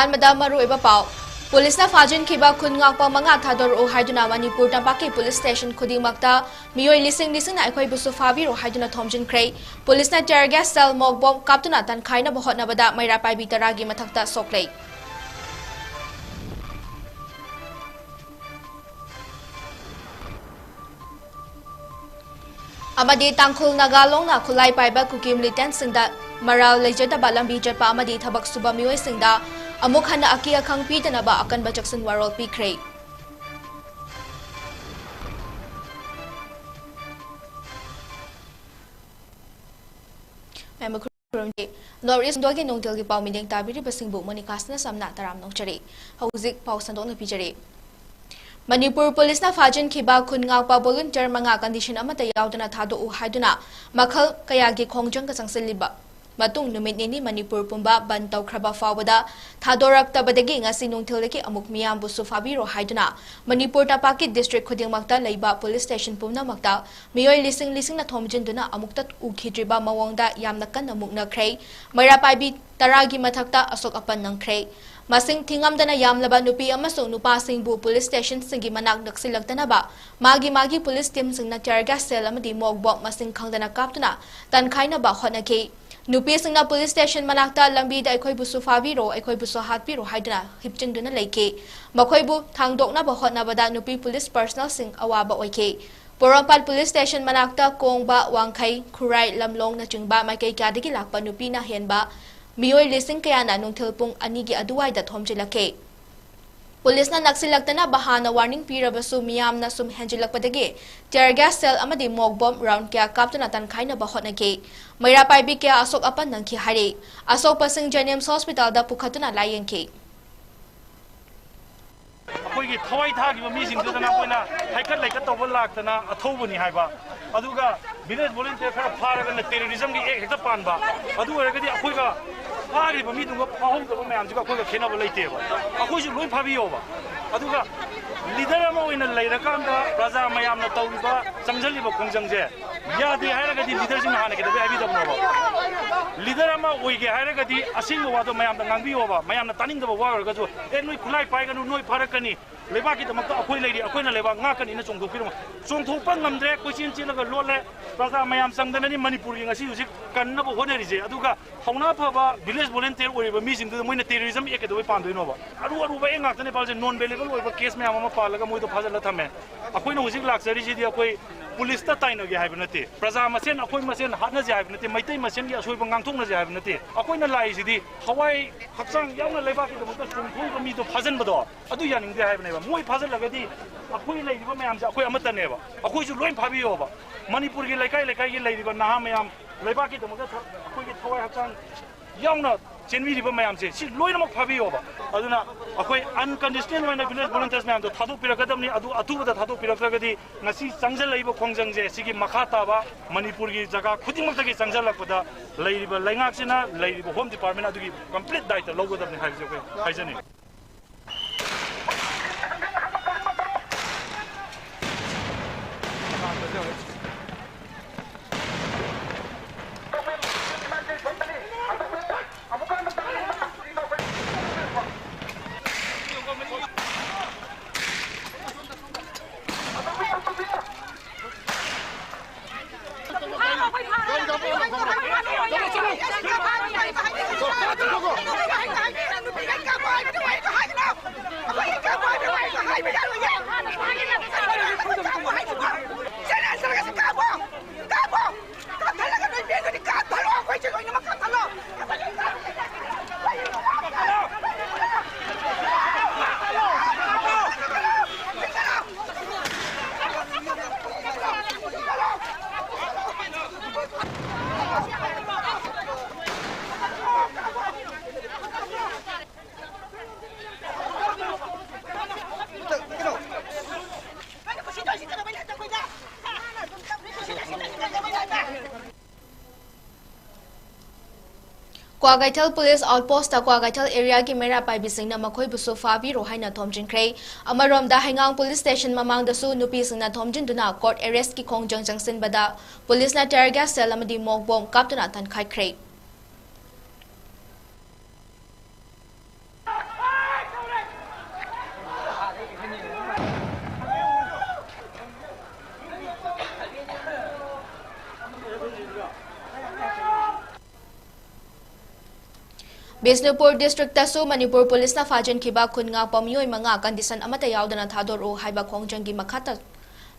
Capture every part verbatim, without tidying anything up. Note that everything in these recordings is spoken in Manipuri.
ꯑꯍꯥꯟꯕꯗ ꯃꯔꯨꯑꯣꯏꯕ ꯄꯥꯎ꯫ ꯄꯨꯂꯤꯁꯅ ꯐꯥꯖꯤꯟꯈꯤꯕ ꯈꯨꯟ ꯉꯥꯛꯄ ꯃꯉꯥ ꯊꯥꯗꯣꯔꯛꯎ ꯍꯥꯏꯗꯨꯅ ꯃꯅꯤꯄꯨꯔ ꯇꯝꯄꯥꯛꯀꯤ ꯄꯨꯂꯤꯁ ꯁ꯭ꯇꯦꯁꯟ ꯈꯨꯗꯤꯡꯃꯛꯇ ꯃꯤꯑꯣꯏ ꯂꯤꯁꯤꯡ ꯂꯤꯁꯤꯡꯅ "ꯑꯩꯈꯣꯏꯕꯨꯁꯨ ꯐꯥꯕꯤꯔꯣ" ꯍꯥꯏꯗꯨꯅ ꯊꯣꯝꯖꯤꯟꯈ꯭ꯔꯦ꯫ ꯄꯨꯂꯤꯁꯅ tear gas shell, ꯃꯣꯛ ꯕꯣꯝ ꯀꯥꯞꯇꯨꯅ ꯇꯟꯈꯥꯏꯅꯕ ꯍꯣꯠꯅꯕꯗ ꯃꯩꯔꯥ ꯄꯥꯏꯕꯤ ꯇꯔꯥꯒꯤ ꯃꯊꯛꯇ ꯁꯣꯛꯂꯦ꯫ ꯑꯃꯗꯤ ꯇꯥꯡꯈꯨꯜ ꯅꯥꯒꯥ ꯂꯣꯡꯅ ꯈꯨꯠꯂꯥꯏ ꯄꯥꯏꯕ ꯀꯨꯀꯤ militantꯁꯤꯡꯗ ꯃꯔꯥꯜ ꯂꯩꯖꯗꯕ ꯂꯝꯕꯤ ꯆꯠꯄ ꯑꯃꯗꯤ ꯊꯕꯛ ꯁꯨꯕ ꯃꯤꯑꯣꯏꯁꯤꯡꯗ ꯑꯃꯨꯛ ꯍꯟꯅ ꯑꯀꯤ ꯑꯈꯪ ꯄꯤꯗꯅꯕ ꯑꯀꯟꯕ ꯆꯦꯛꯁꯤꯟ ꯋꯥꯔꯣꯜ ꯄꯤꯈ꯭ꯔꯦ꯫ ꯃꯌꯥꯝꯕ ꯈꯨꯔꯨꯝꯖꯔꯤ꯫ North East India ꯒꯤ ꯅꯨꯡꯊꯤꯜꯒꯤ ꯄꯥꯎ ꯃꯤꯠꯌꯦꯡ ꯇꯥꯕꯤꯔꯤꯕꯁꯤꯡꯕꯨ ꯃꯣꯅꯤꯀꯥ ꯁꯅꯥꯁꯝꯅ ꯇꯔꯥꯝꯅ ꯑꯣꯛꯆꯔꯤ꯫ ꯍꯧꯖꯤꯛ ꯄꯥꯎ ꯁꯟꯗꯣꯛꯅ ꯄꯤꯖꯔꯤ꯫ ꯃꯅꯤꯄꯨꯔ ꯄꯨꯂꯤꯁꯅ ꯐꯥꯖꯤꯟꯈꯤꯕ ꯈꯨꯟ ꯉꯥꯛꯄ volunteer ꯃꯉꯥ condition ꯑꯃꯠꯇ ꯌꯥꯎꯗꯅ ꯊꯥꯗꯣꯛꯎ ꯍꯥꯏꯗꯨꯅ ꯃꯈꯜ ꯀꯌꯥꯒꯤ ꯈꯣꯡꯖꯪꯒ ꯆꯪꯁꯤꯜꯂꯤꯕ ꯃꯇꯨꯡ ꯅꯨꯃꯤꯠ ꯅꯤꯅꯤ ꯃꯅꯤꯄꯨꯔ ꯄꯨꯝꯕ ꯕꯟꯗ ꯇꯧꯈ꯭ꯔꯕ ꯐꯥꯎꯕꯗ ꯊꯥꯗꯣꯔꯛꯇꯕꯗꯒꯤ ꯉꯁꯤ ꯅꯨꯡꯊꯤꯜꯗꯒꯤ ꯑꯃꯨꯛ ꯃꯤꯌꯥꯝꯕꯨꯁꯨ ꯐꯥꯕꯤꯔꯣ ꯍꯥꯏꯗꯨꯅ ꯃꯅꯤꯄꯨꯔ ꯇꯝꯄꯥꯛꯀꯤ district ꯈꯨꯗꯤꯡꯃꯛꯇ ꯂꯩꯕ ꯄꯨꯂꯤꯁ ꯁ꯭ꯇꯦꯁꯟ ꯄꯨꯝꯅꯃꯛꯇ ꯃꯤꯑꯣꯏ ꯂꯤꯁꯤꯡ ꯂꯤꯁꯤꯡꯅ ꯊꯣꯝꯖꯤꯟꯗꯨꯅ ꯑꯃꯨꯛꯇ ꯎꯈꯤꯗ꯭ꯔꯤꯕ ꯃꯑꯣꯡꯗ ꯌꯥꯝꯅ ꯀꯟꯅ ꯃꯨꯛꯅꯈ꯭ꯔꯦ꯫ ꯃꯩꯔꯥ ꯄꯥꯏꯕꯤ ꯇꯔꯥꯒꯤ ꯃꯊꯛꯇ ꯑꯁꯣꯛ ꯑꯄꯟ ꯅꯪꯈ꯭ꯔꯦ꯫ ꯃꯁꯤꯡ ꯊꯤꯉꯝꯗꯅ ꯌꯥꯝꯂꯕ ꯅꯨꯄꯤ ꯑꯃꯁꯨꯡ ꯅꯨꯄꯥꯁꯤꯡꯕꯨ ꯄꯨꯂꯤꯁ ꯁ꯭ꯇꯦꯁꯟꯁꯤꯡꯒꯤ ꯃꯅꯥꯛ ꯅꯛꯁꯤꯜꯂꯛꯇꯅꯕ ꯃꯥꯒꯤ ꯃꯥꯒꯤ ꯄꯨꯂꯤꯁ ꯇꯤꯝꯁꯤꯡꯅ tear gas shell ꯑꯃꯗꯤ ꯃꯣꯛ ꯕꯣꯝ ꯃꯁꯤꯡ ꯈꯪꯗꯅ ꯀꯥꯞꯇꯨꯅ ꯇꯟꯈꯥꯏꯅꯕ ꯍꯣꯠꯅꯈꯤ꯫ ꯅꯨꯄꯤꯁꯤꯡꯅ ꯄꯨꯂꯤꯁ ꯁ꯭ꯇꯦꯁꯟ ꯃꯅꯥꯛꯇ ꯂꯝꯕꯤꯗ "ꯑꯩꯈꯣꯏꯕꯨꯁꯨ ꯐꯥꯕꯤꯔꯣ, ꯑꯩꯈꯣꯏꯕꯨꯁꯨ ꯍꯥꯠꯄꯤꯔꯣ" ꯍꯥꯏꯗꯨꯅ ꯍꯤꯞꯆꯤꯟꯗꯨꯅ ꯂꯩꯈꯤ꯫ ꯃꯈꯣꯏꯕꯨ ꯊꯥꯡꯗꯣꯛꯅꯕ ꯍꯣꯠꯅꯕꯗ ꯅꯨꯄꯤ ꯄꯨꯂꯤꯁ personnelꯁꯤꯡ ꯑꯋꯥꯕ ꯑꯣꯏꯈꯤ꯫ ꯄꯣꯔꯣꯝꯄꯥꯠ ꯄꯨꯂꯤꯁ ꯁ꯭ꯇꯦꯁꯟ ꯃꯅꯥꯛꯇ ꯀꯣꯡꯕ, ꯋꯥꯡꯈꯩ, ꯈꯨꯔꯥꯏ, ꯂꯝꯂꯣꯡꯅꯆꯤꯡꯕ ꯃꯥꯏꯀꯩ ꯀꯌꯥꯗꯒꯤ ꯂꯥꯛꯄ ꯅꯨꯄꯤꯅ ꯍꯦꯟꯕ ꯃꯤꯑꯣꯏ ꯂꯤꯁꯤꯡ ꯀꯌꯥꯅ ꯅꯨꯡꯊꯤꯜ ꯄꯨꯡ ꯑꯅꯤꯒꯤ ꯑꯗꯨꯋꯥꯏꯗ ꯊꯣꯝꯖꯤꯜꯂꯛꯈꯤ꯫ ꯄꯨꯂꯤꯁꯅ ꯅꯛꯁꯤꯜꯂꯛꯇꯅꯕ ꯍꯥꯟꯅ warning ꯄꯤꯔꯕꯁꯨ ꯃꯤꯌꯥꯝꯅ ꯁꯨꯝ ꯍꯦꯟꯖꯤꯜꯂꯛꯄꯗꯒꯤ tear gas shell ꯑꯃꯗꯤ ꯃꯣꯛ ꯕꯣꯝ round ꯀꯌꯥ ꯀꯥꯞꯇꯨꯅ ꯇꯟꯈꯥꯏꯅꯕ ꯍꯣꯠꯅꯈꯤ꯫ ꯃꯩꯔꯥ ꯄꯥꯏꯕꯤ ꯀꯌꯥ ꯑꯁꯣꯛ ꯑꯄꯟ ꯅꯪꯈꯤ ꯍꯥꯏꯔꯤ꯫ ꯑꯁꯣꯛꯄꯁꯤꯡ JNIMS hospitalꯗ ꯄꯨꯈꯠꯇꯨꯅ ꯂꯥꯌꯦꯡꯈꯤ꯫ ꯑꯩꯈꯣꯏꯒꯤ ꯊꯋꯥꯏ ꯊꯥꯈꯤꯕ ꯃꯤꯁꯤꯡꯗꯨꯗꯅ ꯑꯩꯈꯣꯏꯅ ꯍꯥꯏꯀꯠ ꯂꯩꯀꯠ ꯇꯧꯕ ꯂꯥꯛꯇꯅ ꯑꯊꯧꯕꯅꯤ ꯍꯥꯏꯕ, ꯑꯗꯨꯒ village volunteer ꯈꯔ ꯐꯥꯔꯒꯅ terrorismꯒꯤ act ꯍꯦꯛꯇ ꯄꯥꯟꯕ꯫ ꯑꯗꯨ ꯑꯣꯏꯔꯒꯗꯤ ꯑꯩꯈꯣꯏꯒ ꯐꯥꯈ꯭ꯔꯤꯕ ꯃꯤꯗꯨꯒ ꯐꯥꯍꯧꯗꯕ ꯃꯌꯥꯝꯁꯤꯒ ꯑꯩꯈꯣꯏꯒ ꯈꯦꯠꯅꯕ ꯂꯩꯇꯦꯕ꯫ ꯑꯩꯈꯣꯏꯁꯨ ꯂꯣꯏ ꯐꯥꯕꯤꯌꯣꯕ꯫ ꯑꯗꯨꯒ leader ꯑꯃ ꯑꯣꯏꯅ ꯂꯩꯔꯀꯥꯟꯗ ꯄ꯭ꯔꯖꯥ ꯃꯌꯥꯝꯅ ꯇꯧꯔꯤꯕ, ꯆꯪꯁꯤꯜꯂꯤꯕ ꯈꯣꯡꯖꯪꯁꯦ ꯌꯥꯗꯦ ꯍꯥꯏꯔꯒꯗꯤ leaderꯁꯤꯡꯅ ꯍꯥꯟꯅ ꯀꯩꯗꯧꯕꯩ ꯍꯥꯏꯕꯤꯗꯕꯅꯣꯕ? ꯂꯤꯗꯔ ꯑꯃ ꯑꯣꯏꯒꯦ ꯍꯥꯏꯔꯒꯗꯤ ꯑꯁꯦꯡꯕ ꯋꯥꯗꯣ ꯃꯌꯥꯝꯗ ꯉꯥꯡꯕꯤꯌꯣꯕ꯫ ꯃꯌꯥꯝꯅ ꯇꯥꯅꯤꯡꯗꯕ ꯋꯥ ꯑꯣꯏꯔꯒꯁꯨ, "ꯑꯦ, ꯅꯣꯏ ꯈꯨꯠꯂꯥꯏ ꯄꯥꯏꯒꯅꯨ, ꯅꯣꯏ ꯐꯥꯔꯛꯀꯅꯤ, ꯂꯩꯕꯥꯛꯀꯤꯗꯃꯛꯇ ꯑꯩꯈꯣꯏ ꯂꯩꯔꯤ, ꯑꯩꯈꯣꯏꯅ ꯂꯩꯕꯥꯛ ꯉꯥꯛꯀꯅꯤꯅ" ꯆꯣꯡꯊꯣꯛꯄꯤꯔꯝꯃꯣ꯫ ꯆꯣꯡꯊꯣꯛꯄ ꯉꯝꯗ꯭ꯔꯦ, ꯀꯣꯏꯆꯦꯟ ꯆꯦꯜꯂꯒ ꯂꯣꯠꯂꯦ꯫ ꯄ꯭ꯔꯖꯥ ꯃꯌꯥꯝ ꯆꯪꯗꯅꯅꯤ ꯃꯅꯤꯄꯨꯔꯒꯤ ꯉꯁꯤ ꯍꯧꯖꯤꯛ ꯀꯟꯅꯕ ꯍꯣꯠꯅꯔꯤꯁꯦ꯫ ꯑꯗꯨꯒ ꯊꯧꯅꯥ ꯐꯕ village volunteer ꯑꯣꯏꯔꯤꯕ ꯃꯤꯁꯤꯡꯗꯨꯗ ꯃꯣꯏꯅ terrorism act ꯀꯩꯗꯧꯕꯩ ꯄꯥꯟꯗꯣꯏꯅꯣꯕ? ꯑꯔꯨ ꯑꯔꯨꯕ act ꯉꯥꯛꯇꯅꯦ ꯄꯥꯜꯂꯤꯁꯦ꯫ Non bailable ꯑꯣꯏꯕ case ꯃꯌꯥꯝ ꯑꯃ ꯄꯥꯜꯂꯒ ꯃꯣꯏꯗꯣ ꯐꯥꯖꯤꯜꯂ ꯊꯝꯃꯦ꯫ ꯑꯩꯈꯣꯏꯅ ꯍꯧꯖꯤꯛ ꯂꯥꯛꯆꯔꯤꯁꯤꯗꯤ ꯑꯩꯈꯣꯏ ꯄꯨꯂꯤꯁꯇ ꯇꯥꯏꯅꯒꯦ ꯍꯥꯏꯕ ꯅꯠꯇꯦ, ꯄ꯭ꯔꯖꯥ ꯃꯁꯦꯟ ꯑꯩꯈꯣꯏ ꯃꯁꯦꯟ ꯍꯥꯠꯅꯁꯦ ꯍꯥꯏꯕ ꯅꯠꯇꯦ, ꯃꯩꯇꯩ ꯃꯁꯦꯟꯒꯤ ꯑꯁꯣꯏꯕ ꯉꯥꯡꯊꯣꯛꯅꯁꯦ ꯍꯥꯏꯕ ꯅꯠꯇꯦ꯫ ꯑꯩꯈꯣꯏꯅ ꯂꯥꯛꯏꯁꯤꯗꯤ ꯊꯋꯥꯏ ꯍꯛꯆꯥꯡ ꯌꯥꯎꯅ ꯂꯩꯕꯥꯛꯀꯤꯗꯃꯛꯇ ꯆꯣꯡꯊꯣꯛꯏꯕ ꯃꯤꯗꯣ ꯐꯥꯖꯤꯟꯕꯗꯣ ꯑꯗꯨ ꯌꯥꯅꯤꯡꯗꯦ ꯍꯥꯏꯕꯅꯦꯕ꯫ ꯃꯣꯏ ꯐꯥꯖꯤꯜꯂꯒꯗꯤ ꯑꯩꯈꯣꯏ ꯂꯩꯔꯤꯕ ꯃꯌꯥꯝꯁꯦ ꯑꯩꯈꯣꯏ ꯑꯃꯠꯇꯅꯦꯕ꯫ ꯑꯩꯈꯣꯏꯁꯨ ꯂꯣꯏ ꯐꯥꯕꯤꯌꯣꯕ꯫ ꯃꯅꯤꯄꯨꯔꯒꯤ ꯂꯩꯀꯥꯏ ꯂꯩꯀꯥꯏꯒꯤ ꯂꯩꯔꯤꯕ ꯅꯍꯥ ꯃꯌꯥꯝ, ꯂꯩꯕꯥꯛꯀꯤꯗꯃꯛꯇ ꯊ-, ꯑꯩꯈꯣꯏꯒꯤ ꯊꯋꯥꯏ ꯍꯛꯆꯥꯡ ꯌꯥꯎꯅ ꯆꯦꯟꯕꯤꯔꯤꯕ ꯃꯌꯥꯝꯁꯦ ꯁꯤ ꯂꯣꯏꯅꯃꯛ ꯐꯥꯕꯤꯌꯣꯕ꯫ ꯑꯗꯨꯅ ꯑꯩꯈꯣꯏ unconditional ꯑꯣꯏꯅ village volunteers ꯃꯌꯥꯝꯗꯣ ꯊꯥꯗꯣꯛꯄꯤꯔꯛꯀꯗꯕꯅꯤ꯫ ꯑꯗꯨ ꯑꯊꯨꯕꯗ ꯊꯥꯗꯣꯛꯄꯤꯔꯛꯇ꯭ꯔꯒꯗꯤ ꯉꯁꯤ ꯆꯪꯁꯤꯜꯂꯛꯏꯕ ꯈꯣꯡꯖꯪꯁꯦ ꯁꯤꯒꯤ ꯃꯈꯥ ꯇꯥꯕ ꯃꯅꯤꯄꯨꯔꯒꯤ ꯖꯒꯥ ꯈꯨꯗꯤꯡꯃꯛꯇꯒꯤ ꯆꯪꯁꯤꯜꯂꯛꯄꯗ ꯂꯩꯔꯤꯕ ꯂꯩꯉꯥꯛꯁꯤꯅ, ꯂꯩꯔꯤꯕ Home Department ꯑꯗꯨꯒꯤ complete ꯗꯥꯏꯇ ꯂꯧꯒꯗꯕꯅꯤ ꯍꯥꯏꯕꯁꯦ ꯑꯩꯈꯣꯏ ꯍꯥꯏꯖꯅꯤꯡꯉꯤ꯫ ꯀ꯭ꯋꯥꯀꯩꯊꯦꯜ ꯄꯨꯂꯤꯁ ꯑꯥꯎꯠꯄꯣꯁꯇ ꯀ꯭ꯋꯥꯀꯩꯊꯦꯜ ꯑꯦꯔꯤꯌꯥꯒꯤ ꯃꯩꯔꯥ ꯄꯥꯏꯕꯤꯁꯤꯡꯅ ꯃꯈꯣꯏꯕꯨꯁꯨ ꯐꯥꯕꯤꯔꯣ ꯍꯥꯏꯅ ꯊꯣꯝꯖꯤꯟꯈ꯭ꯔꯦ꯫ ꯑꯃꯔꯣꯝꯗ ꯍꯩꯉꯥꯡ ꯄꯨꯂꯤꯁ ꯁ꯭ꯇꯦꯁꯟ ꯃꯃꯥꯡꯗꯁꯨ ꯅꯨꯄꯤꯁꯤꯡꯅ ꯊꯣꯝꯖꯤꯟꯗꯨꯅ ꯀꯣꯔꯠ ꯑꯦꯔꯦꯁꯀꯤ ꯈꯣꯡꯖꯪ ꯆꯪꯁꯤꯟꯕꯗ ꯄꯨꯂꯤꯁꯅ tear gas shell ꯑꯃꯗꯤ ꯃꯣꯛ ꯕꯣꯝ ꯀꯥꯞꯇꯨꯅ ꯊꯟꯈꯥꯏꯈ꯭ꯔꯦ꯫ ꯕꯤꯁꯅꯨꯄꯨꯔ ꯗꯤꯁꯇ꯭ꯔꯤꯛꯇꯁꯨ ꯃꯅꯤꯄꯨꯔ ꯄꯨꯂꯤꯁꯅ ꯐꯥꯖꯤꯟꯈꯤꯕ ꯀꯨꯟ ꯉꯥꯛꯄ ꯃꯤꯑꯣꯏ ꯃꯉꯥ ꯀꯟꯗꯤꯁꯟ ꯑꯃꯠꯇ ꯌꯥꯎꯗꯅ ꯊꯥꯗꯣꯔꯛꯎ ꯍꯥꯏꯕ ꯈꯣꯡꯖꯪꯒꯤ ꯃꯈꯥ ꯇ-,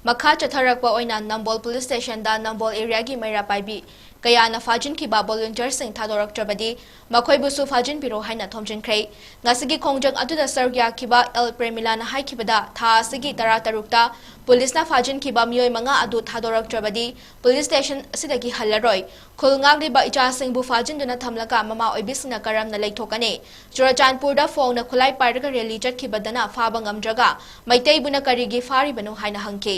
ꯃꯈꯥ ꯆꯠꯊꯔꯛꯄ ꯑꯣꯏꯅ ꯅꯝꯕꯣꯜ ꯄꯨꯂꯤꯁ ꯁ꯭ꯇꯦꯁꯟꯗ ꯅꯝꯕꯣꯜ ꯑꯦꯔꯤꯌꯥꯒꯤ ꯃꯩꯔꯥ ꯄꯥꯏꯕꯤ ꯀꯌꯥꯅ ꯐꯥꯖꯤꯟꯈꯤꯕ ꯚꯣꯂꯨꯟꯇꯤꯌꯔꯁꯤꯡ ꯊꯥꯗꯣꯔꯛꯇ꯭ꯔꯕꯗꯤ ꯃꯈꯣꯏꯕꯨꯁꯨ ꯐꯥꯖꯤꯟꯕꯤꯔꯣ ꯍꯥꯏꯅ ꯊꯣꯝꯖꯤꯟꯈ꯭ꯔꯦ꯫ ꯉꯁꯤꯒꯤ ꯈꯣꯡꯖꯪ ꯑꯗꯨꯗ ꯁꯔꯨꯛ ꯌꯥꯈꯤꯕ ꯑꯦꯜ ꯄ꯭ꯔꯦꯃꯤꯂꯥꯅ ꯍꯥꯏꯈꯤꯕꯗ, ꯊꯥ ꯑꯁꯤꯒꯤ ꯇꯔꯥꯇꯔꯨꯛꯇ ꯄꯨꯂꯤꯁꯅ ꯐꯥꯖꯤꯟꯈꯤꯕ ꯃꯤꯑꯣꯏ ꯃꯉꯥ ꯑꯗꯨ ꯊꯥꯗꯣꯔꯛꯇ꯭ꯔꯕꯗꯤ ꯄꯨꯂꯤꯁ ꯁ꯭ꯇꯦꯁꯟ ꯑꯁꯤꯗꯒꯤ ꯍꯜꯂꯔꯣꯏ꯫ ꯈꯨꯜ ꯉꯥꯛꯂꯤꯕ ꯏꯆꯥꯁꯤꯡꯕꯨ ꯐꯥꯖꯤꯟꯗꯨꯅ ꯊꯝꯂꯒ ꯃꯃꯥ ꯑꯣꯏꯕꯤꯁꯤꯡꯅ ꯀꯔꯝꯅ ꯂꯩꯊꯣꯛꯀꯅꯤ? ꯆꯨꯔꯆꯥꯟꯄꯨꯔꯗ ꯐꯣꯡꯅ ꯈꯨꯠꯂꯥꯏ ꯄꯥꯏꯔꯒ ꯔꯦꯂꯤ ꯆꯠꯈꯤꯕꯗꯅ ꯐꯥꯕ ꯉꯝꯗ꯭ꯔꯒ ꯃꯩꯇꯩꯕꯨꯅ ꯀꯔꯤꯒꯤ ꯐꯥꯔꯤꯕꯅꯣ ꯍꯥꯏꯅ ꯍꯪꯈꯤ꯫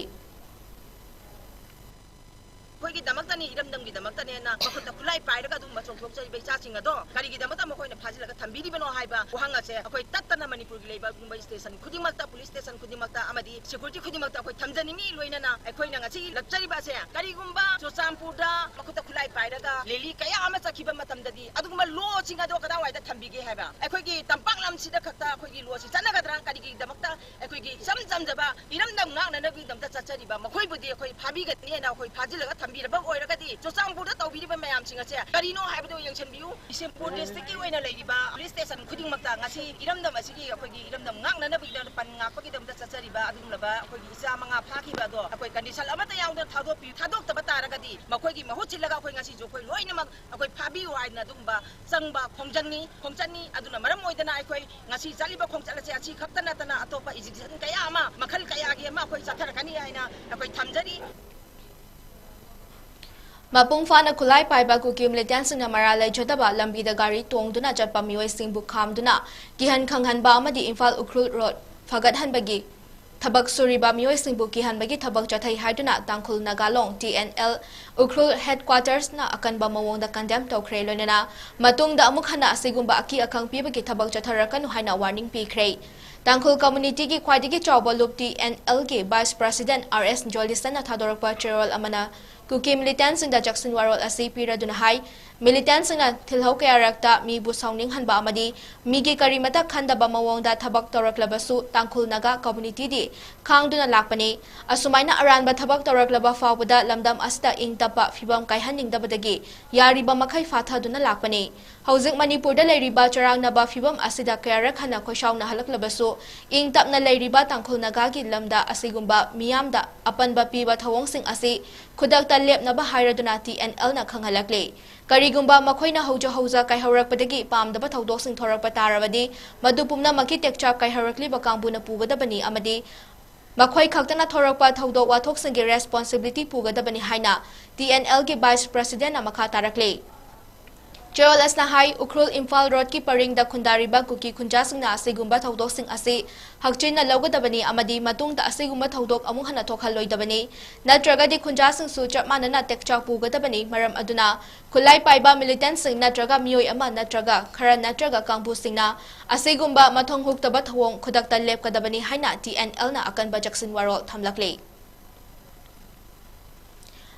ꯑꯩꯈꯣꯏꯒꯤꯗꯃꯛꯇꯅꯤ, ꯏꯔꯝꯗꯝꯒꯤꯗꯃꯛꯇꯅꯦꯅ ꯃꯈꯨꯠꯇ ꯈꯨꯠꯂꯥꯏ ꯄꯥꯏꯔꯒ ꯑꯗꯨꯒꯨꯝꯕ ꯆꯣꯡꯊꯣꯛꯆꯔꯤꯕ ꯏꯆꯥꯁꯤꯡ ꯑꯗꯣ ꯀꯔꯤꯒꯤꯗꯃꯛꯇ ꯃꯈꯣꯏꯅ ꯐꯥꯖꯤꯜꯂꯒ ꯊꯝꯕꯤꯔꯤꯕꯅꯣ ꯍꯥꯏꯕ ꯋꯥꯍꯪ ꯑꯁꯦ ꯑꯩꯈꯣꯏ ꯇꯠꯇꯅ ꯃꯅꯤꯄꯨꯔꯒꯤ ꯂꯩꯕ ꯁ꯭ꯇꯦꯁꯟ ꯈꯨꯗꯤꯡꯃꯛꯇ, ꯄꯨꯂꯤꯁ ꯁ꯭ꯇꯦꯁꯟ ꯈꯨꯗꯤꯡꯃꯛꯇ ꯑꯃꯗꯤ ꯁꯦꯀ꯭ꯌꯨꯔꯤꯇꯤ ꯈꯨꯗꯤꯡꯃꯛꯇ ꯑꯩꯈꯣꯏ ꯊꯝꯖꯅꯤꯡꯉꯤ꯫ ꯂꯣꯏꯅꯅ ꯑꯩꯈꯣꯏꯅ ꯉꯁꯤ ꯂꯥꯛꯆꯔꯤꯕ ꯑꯁꯦ, ꯀꯔꯤꯒꯨꯝꯕ ꯆꯨꯔꯆꯥꯟꯄꯨꯔꯗ ꯃꯈꯨꯠꯇ ꯈꯨꯠꯂꯥꯏ ꯄꯥꯏꯔꯒ ꯔꯦꯂꯤ ꯀꯌꯥ ꯑꯃ ꯆꯠꯈꯤꯕ ꯃꯇꯝꯗꯗꯤ ꯑꯗꯨꯒꯨꯝꯕ ꯂꯣꯁꯤꯡ ꯑꯗꯣ ꯀꯗꯥꯏꯋꯥꯏꯗ ꯊꯝꯕꯤꯒꯦ ꯍꯥꯏꯕ? ꯑꯩꯈꯣꯏꯒꯤ ꯇꯝꯄꯥꯛ ꯂꯝꯁꯤꯗ ꯈꯛꯇ ꯑꯩꯈꯣꯏꯒꯤ ꯂꯣꯁꯤ ꯆꯠꯅꯒꯗ꯭ꯔꯥ? ꯀꯔꯤꯒꯤꯗꯃꯛꯇ ꯑꯩꯈꯣꯏꯒꯤ ꯏꯆꯝ ꯆꯝꯖꯕ ꯏꯔꯝꯗꯝ ꯉꯥꯛꯅꯅꯕꯒꯤꯗꯃꯛꯇ ꯆꯠꯆꯔꯤꯕ ꯃꯈꯣꯏꯕꯨꯗꯤ ꯑꯩꯈꯣꯏ ꯐꯥꯕꯤꯒꯅꯤ ꯍꯥꯏꯅ ꯑꯩꯈꯣꯏ ꯐꯥꯖꯤꯜꯂꯒ ꯊꯝꯕꯤꯔꯕ ꯑꯣꯏꯔꯒꯗꯤ, ꯆꯨꯔꯆꯥꯟꯄꯨꯔꯗ ꯇꯧꯕꯤꯔꯤꯕ ꯃꯌꯥꯝꯁꯤꯡ ꯑꯁꯦ ꯀꯔꯤꯅꯣ ꯍꯥꯏꯕꯗꯨ ꯌꯦꯡꯁꯤꯟꯕꯤꯌꯨ꯫ ꯕꯤꯁꯦꯝꯄꯨꯔ ꯗꯤꯁꯇ꯭ꯔꯤꯛꯀꯤ ꯑꯣꯏꯅ ꯂꯩꯔꯤꯕ ꯄꯨꯂꯤꯁ ꯁ꯭ꯇꯦꯁꯟ ꯈꯨꯗꯤꯡꯃꯛꯇ ꯉꯁꯤ ꯏꯔꯝꯗꯝ ꯑꯁꯤꯒꯤ, ꯑꯩꯈꯣꯏꯒꯤ ꯏꯔꯝꯗꯝ ꯉꯥꯛꯅꯅꯕꯒꯤꯗꯃꯛꯇ, ꯄꯟ ꯉꯥꯛꯄꯒꯤꯗꯃꯛꯇ ꯆꯠꯆꯔꯤꯕ ꯑꯗꯨꯒꯨꯝꯂꯕ ꯑꯩꯈꯣꯏꯒꯤ ꯏꯆꯥ ꯃꯉꯥ ꯐꯥꯈꯤꯕ ꯑꯗꯣ ꯑꯩꯈꯣꯏ ꯀꯟꯗꯤꯁꯟ ꯑꯃꯠꯇ ꯌꯥꯎꯗꯅ ꯊꯥꯗꯣꯛꯄꯤ-, ꯊꯥꯗꯣꯛꯇꯕ ꯇꯥꯔꯒꯗꯤ ꯃꯈꯣꯏꯒꯤ ꯃꯍꯨꯠ ꯁꯤꯜꯂꯒ ꯑꯩꯈꯣꯏ ꯉꯁꯤꯁꯨ ꯑꯩꯈꯣꯏ ꯂꯣꯏꯅꯃꯛ ꯑꯩꯈꯣꯏ ꯐꯥꯕꯤꯌꯨ ꯍꯥꯏꯗꯅ ꯑꯗꯨꯒꯨꯝꯕ ꯆꯪꯕ ꯈꯣꯡꯖꯪꯅꯤ, ꯈꯣꯡꯆꯠꯅꯤ꯫ ꯑꯗꯨꯅ ꯃꯔꯝ ꯑꯣꯏꯗꯅ ꯑꯩꯈꯣꯏ ꯉꯁꯤ ꯆꯠꯂꯤꯕ ꯈꯣꯡꯆꯠ ꯑꯁꯦ ꯑꯁꯤ ꯈꯛꯇ ꯅꯠꯇꯅ ꯑꯇꯣꯞꯄ agitation ꯀꯌꯥ ꯑꯃ, ꯃꯈꯜ ꯀꯌꯥꯒꯤ ꯑꯃ ꯑꯩꯈꯣꯏ ꯆꯠꯊꯔꯛꯀꯅꯤ ꯍꯥꯏꯅ ꯑꯩꯈꯣꯏ ꯊꯝꯖꯔꯤ꯫ ꯃꯄꯨꯡ ꯐꯥꯅ ꯈꯨꯠꯂꯥꯏ ꯄꯥꯏꯕ ꯀꯨꯀꯤ ꯃꯤꯂꯤꯇꯦꯟꯁꯤꯡꯅ ꯃꯔꯥꯜ ꯂꯩꯖꯗꯕ ꯂꯝꯕꯤꯗ ꯒꯥꯔꯤ ꯇꯣꯡꯗꯨꯅ ꯆꯠꯄ ꯃꯤꯑꯣꯏꯁꯤꯡꯕꯨ ꯈꯥꯝꯗꯨꯅ ꯀꯤꯍꯟ ꯈꯪꯍꯟꯕ ꯑꯃꯗꯤ ꯏꯝꯐꯥꯜ ꯎꯈ꯭ꯔꯨꯜ ꯔꯣꯗ ꯐꯒꯠꯍꯟꯕꯒꯤ ꯊꯕꯛ ꯁꯨꯔꯤꯕ ꯃꯤꯑꯣꯏꯁꯤꯡꯕꯨ ꯀꯤꯍꯟꯕꯒꯤ ꯊꯕꯛ ꯆꯠꯊꯩ ꯍꯥꯏꯗꯨꯅ ꯇꯥꯡꯈꯨꯜ ꯅꯥꯒꯥ ꯂꯣꯡ, ꯇꯤ ꯑꯦꯟ ꯑꯦꯜ, ꯎꯈ꯭ꯔꯨꯜ ꯍꯦꯗꯀ꯭ꯋꯥꯇꯔꯁꯅ ꯑꯀꯟꯕ ꯃꯑꯣꯡꯗ ꯀꯟꯗꯦꯝ ꯇꯧꯈ꯭ꯔꯦ꯫ ꯂꯣꯏꯅꯅ ꯃꯇꯨꯡꯗ ꯑꯃꯨꯛ ꯍꯟꯅ ꯑꯁꯤꯒꯨꯝꯕ ꯑꯀꯤ ꯑꯈꯪ ꯄꯤꯕꯒꯤ ꯊꯕꯛ ꯆꯠꯊꯔꯛꯀꯅꯨ ꯍꯥꯏꯅ ꯋꯥꯔꯅꯤꯡ ꯄꯤꯈ꯭ꯔꯦ꯫ ꯇꯥꯡꯈꯨꯜ ꯀꯝꯃꯨꯅꯤꯇꯤꯒꯤ ꯈ꯭ꯋꯥꯏꯗꯒꯤ ꯆꯥꯎꯕ ꯂꯨꯞ, ꯇꯤ ꯑꯦꯟ ꯑꯦꯜꯒꯤ ꯚꯥꯏꯁ ꯄ꯭ꯔꯁꯤꯗꯦꯟꯠ ꯑꯥꯔ ꯑꯦꯁ ꯖꯣꯂꯤꯁꯟꯅ ꯊꯥꯗꯣꯔꯛꯄ ꯆꯦꯔꯣꯜ ꯑꯃꯅ ꯀꯨꯀꯤ ꯃꯤꯂꯤꯇꯦꯟꯁꯤꯡꯗ ꯆꯦꯛꯁꯤꯟ ꯋꯥꯔꯣꯜ ꯑꯁꯤ ꯄꯤꯔꯗꯨꯅ ꯍꯥꯏ, ꯃꯤꯂꯤꯇꯦꯟꯁꯤꯡꯅ ꯊꯤꯜꯍꯧ ꯀꯌꯥꯔꯛꯇ ꯃꯤꯕꯨ ꯁꯥꯎꯅꯤꯡꯍꯟꯕ ꯑꯃꯗꯤ ꯃꯤꯒꯤ ꯀꯔꯤꯃꯇ ꯈꯟꯗꯕ ꯃꯑꯣꯡꯗ ꯊꯕꯛ ꯇꯧꯔꯛꯂꯕꯁꯨ ꯇꯥꯡꯈꯨꯜ ꯅꯥꯒꯥ ꯀꯝꯃꯨꯅꯤꯇꯤꯗꯤ ꯈꯥꯡꯗꯨꯅ ꯂꯥꯛꯄꯅꯤ꯫ ꯑꯁꯨꯃꯥꯏꯅ ꯑꯔꯥꯟꯕ ꯊꯕꯛ ꯇꯧꯔꯛꯂꯕ ꯐꯥꯎꯕꯗ ꯂꯝꯗꯝ ꯑꯁꯤꯗ ꯏꯪ ꯇꯞꯄ ꯐꯤꯕꯝ ꯀꯥꯏꯍꯟꯅꯤꯡꯗꯕꯗꯒꯤ ꯌꯥꯔꯤꯕ ꯃꯈꯩ ꯐꯥꯊꯗꯨꯅ ꯂꯥꯛꯄꯅꯤ꯫ ꯍꯧꯖꯤꯛ ꯃꯅꯤꯄꯨꯔꯗ ꯂꯩꯔꯤꯕ ꯆꯔꯥꯡꯅꯕ ꯐꯤꯕꯝ ꯑꯁꯤꯗ ꯀꯌꯥꯔꯛ ꯍꯟꯅ ꯈꯣꯏꯁꯥꯎꯅꯍꯜꯂꯛꯂꯕꯁꯨ, ꯏꯪ ꯇꯞꯅ ꯂꯩꯔꯤꯕ ꯇꯥꯡꯈꯨꯜ ꯅꯥꯒꯥꯒꯤ ꯂꯝꯗ ꯑꯁꯤꯒꯨꯝꯕ ꯃꯤꯌꯥꯝꯗ ꯑꯄꯟꯕ ꯄꯤꯕ ꯊꯧꯑꯣꯡꯁꯤꯡ ꯑꯁꯤ ꯈꯨꯗꯛꯇ ꯂꯦꯞꯅꯕ ꯍꯥꯏꯔꯗꯨꯅ ꯇꯤ ꯑꯦꯟ ꯑꯦꯜꯅ ꯈꯪꯍꯜꯂꯛꯂꯤ꯫ ꯀꯔꯤꯒꯨꯝꯕ ꯃꯈꯣꯏꯅ ꯍꯧꯖ ꯍꯧꯖ ꯀꯥꯏꯍꯧꯔꯛꯄꯗꯒꯤ ꯄꯥꯝꯗꯕ ꯊꯧꯗꯣꯛꯁꯤꯡ ꯊꯣꯔꯛꯄ ꯇꯥꯔꯕꯗꯤ, ꯃꯗꯨ ꯄꯨꯝꯅꯃꯛꯀꯤ ꯇꯦꯛꯆꯥꯛ ꯀꯥꯏꯍꯧꯔꯛꯂꯤꯕ ꯀꯥꯡꯕꯨꯅ ꯄꯨꯒꯗꯕꯅꯤ ꯑꯃꯗꯤ ꯃꯈꯣꯏ ꯈꯛꯇꯅ ꯊꯣꯔꯛꯄ ꯊꯧꯗꯣꯛ ꯋꯥꯊꯣꯛꯁꯤꯡꯒꯤ responsibility ꯄꯨꯒꯗꯕꯅꯤ ꯍꯥꯏꯅ ꯇꯤ ꯑꯦꯟ ꯑꯦꯜꯒꯤ vice presidentꯅ ꯃꯈꯥ ꯇꯥꯔꯛꯂꯤ꯫ ꯆꯦꯔꯣꯜ ꯑꯦꯁꯅ ꯍꯥꯏ, ꯎꯈ꯭ꯔꯨꯜ ꯏꯝꯐꯥꯜ ꯔꯣꯗꯀꯤ ꯄꯔꯤꯡꯗ ꯈꯨꯟꯗꯥꯔꯤꯕ ꯀꯨꯀꯤ ꯈꯨꯟꯖꯥꯁꯤꯡꯅ ꯑꯁꯤꯒꯨꯝꯕ ꯊꯧꯗꯣꯛꯁꯤꯡ ꯑꯁꯤ ꯍꯛꯆꯤꯟꯅ ꯂꯧꯒꯗꯕꯅꯤ ꯑꯃꯗꯤ ꯃꯇꯨꯡꯗ ꯑꯁꯤꯒꯨꯝꯕ ꯊꯧꯗꯣꯛ ꯑꯃꯨꯛ ꯍꯟꯅ ꯊꯣꯛꯍꯜꯂꯣꯏꯗꯕꯅꯤ, ꯅꯠꯇ꯭ꯔꯒꯗꯤ ꯈꯨꯟꯖꯥꯁꯤꯡꯁꯨ ꯆꯞ ꯃꯥꯟꯅꯅ ꯇꯦꯛꯆꯥꯛ ꯄꯨꯒꯗꯕꯅꯤ꯫ ꯃꯔꯝ ꯑꯗꯨꯅ ꯈꯨꯠꯂꯥꯏ ꯄꯥꯏꯕ militantꯁꯤꯡ ꯅꯠꯇ꯭ꯔꯒ ꯃꯤꯑꯣꯏ ꯑꯃ ꯅꯠꯇ꯭ꯔꯒ ꯈꯔ ꯅꯠꯇ꯭ꯔꯒ ꯀꯥꯡꯕꯨꯁꯤꯡꯅ ꯑꯁꯤꯒꯨꯝꯕ ꯃꯊꯣꯡ ꯍꯨꯛꯇꯕ ꯊꯧꯑꯣꯡ ꯈꯨꯗꯛꯇ ꯂꯦꯞꯀꯗꯕꯅꯤ ꯍꯥꯏꯅ ꯇꯤ ꯑꯦꯟ ꯑꯦꯜꯅ ꯑꯀꯟꯕ ꯆꯦꯛꯁꯤꯟ ꯋꯥꯔꯣꯜ ꯊꯝꯂꯛꯂꯤ꯫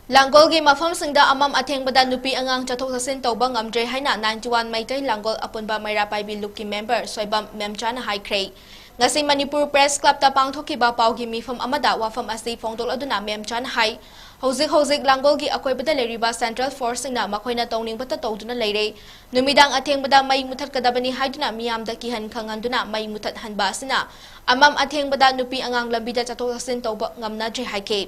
ꯂꯥꯡꯒꯣꯜꯒꯤ ꯃꯐꯝꯁꯤꯡꯗ ꯑꯃꯝ ꯑꯊꯦꯡꯕꯗ ꯅꯨꯄꯤ ꯑꯉꯥꯡ ꯆꯠꯊꯣꯛ ꯆꯠꯁꯤꯟ ꯇꯧꯕ ꯉꯝꯗ꯭ꯔꯦ ꯍꯥꯏꯅ ninety one ꯃꯩꯇꯩ ꯂꯥꯡꯒꯣꯜ ꯑꯄꯨꯟꯕ ꯃꯩꯔꯥ ꯄꯥꯏꯕꯤ ꯂꯨꯞꯀꯤ member ꯁꯣꯏꯕꯝ ꯃꯦꯝꯆꯥꯅ ꯍꯥꯏꯈ꯭ꯔꯦ꯫ ꯉꯁꯤ ꯃꯅꯤꯄꯨꯔ Press Clubꯇ ꯄꯥꯡꯊꯣꯛꯈꯤꯕ ꯄꯥꯎꯒꯤ ꯃꯤꯐꯝ ꯑꯃꯗ ꯋꯥꯐꯝ ꯑꯁꯤ ꯐꯣꯡꯗꯣꯛꯂꯗꯨꯅ ꯃꯦꯝꯆꯥꯅ ꯍꯥꯏ, ꯍꯧꯖꯤꯛ ꯍꯧꯖꯤꯛ ꯂꯥꯡꯒꯣꯜꯒꯤ ꯑꯀꯣꯏꯕꯗ ꯂꯩꯔꯤꯕ central forceꯁꯤꯡꯅ ꯃꯈꯣꯏꯅ ꯇꯧꯅꯤꯡꯕꯇ ꯇꯧꯗꯨꯅ ꯂꯩꯔꯦ꯫ ꯅꯨꯃꯤꯗꯥꯡ ꯑꯊꯦꯡꯕꯗ ꯃꯩ ꯃꯨꯊꯠꯀꯗꯕꯅꯤ ꯍꯥꯏꯗꯨꯅ ꯃꯤꯌꯥꯝꯗ ꯀꯤꯍꯟ ꯈꯪꯍꯟꯗꯨꯅ ꯃꯩ ꯃꯨꯊꯠꯍꯟꯕ ꯑꯁꯤꯅ ꯑꯃꯝ ꯑꯊꯦꯡꯕꯗ ꯅꯨꯄꯤ ꯑꯉꯥꯡ ꯂꯝꯕꯤꯗ ꯆꯠꯊꯣꯛ ꯆꯠꯁꯤꯟ ꯇꯧꯕ ꯉꯝꯅꯗ꯭ꯔꯦ ꯍꯥꯏꯈꯤ꯫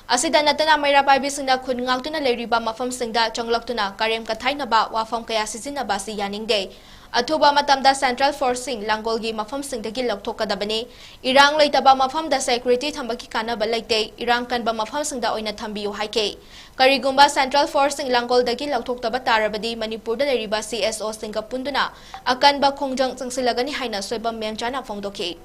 ꯑꯁꯤꯗ ꯅꯠꯇꯅ ꯃꯩꯔꯥ ꯄꯥꯏꯕꯤꯁꯤꯡꯅ ꯈꯨꯟ ꯉꯥꯛꯇꯨꯅ ꯂꯩꯔꯤꯕ ꯃꯐꯝꯁꯤꯡꯗ ꯆꯪꯂꯛꯇꯨꯅ ꯀꯔꯦꯝ ꯀꯊꯥꯏꯅꯕ, ꯋꯥꯐꯝ ꯀꯌꯥ ꯁꯤꯖꯤꯟꯅꯕ ꯑꯁꯤ ꯌꯥꯅꯤꯡꯗꯦ꯫ ꯑꯊꯨꯕ ꯃꯇꯝꯗ central forceꯁꯤꯡ ꯂꯥꯡꯒꯣꯜꯒꯤ ꯃꯐꯝꯁꯤꯡꯗꯒꯤ ꯂꯧꯊꯣꯛꯀꯗꯕꯅꯤ꯫ ꯏꯔꯥꯡ ꯂꯩꯇꯕ ꯃꯐꯝꯗ security ꯊꯝꯕꯒꯤ ꯀꯥꯟꯅꯕ ꯂꯩꯇꯦ꯫ ꯏꯔꯥꯡ ꯀꯟꯕ ꯃꯐꯝꯁꯤꯡꯗ ꯑꯣꯏꯅ ꯊꯝꯕꯤꯌꯨ ꯍꯥꯏꯈꯤ꯫ ꯀꯔꯤꯒꯨꯝꯕ central forceꯁꯤꯡ ꯂꯥꯡꯒꯣꯜꯗꯒꯤ ꯂꯧꯊꯣꯛꯇꯕ ꯇꯥꯔꯕꯗꯤ ꯃꯅꯤꯄꯨꯔꯗ ꯂꯩꯔꯤꯕ ꯁꯤ ꯑꯦꯁ ꯑꯣꯁꯤꯡꯒ ꯄꯨꯟꯗꯨꯅ ꯑꯀꯟꯕ ꯈꯣꯡꯖꯪ ꯆꯪꯁꯤꯜꯂꯒꯅꯤ ꯍꯥꯏꯅ ꯁꯣꯏꯕꯝ ꯃꯦꯝꯆꯥꯅ ꯐꯣꯡꯗꯣꯛꯈꯤ꯫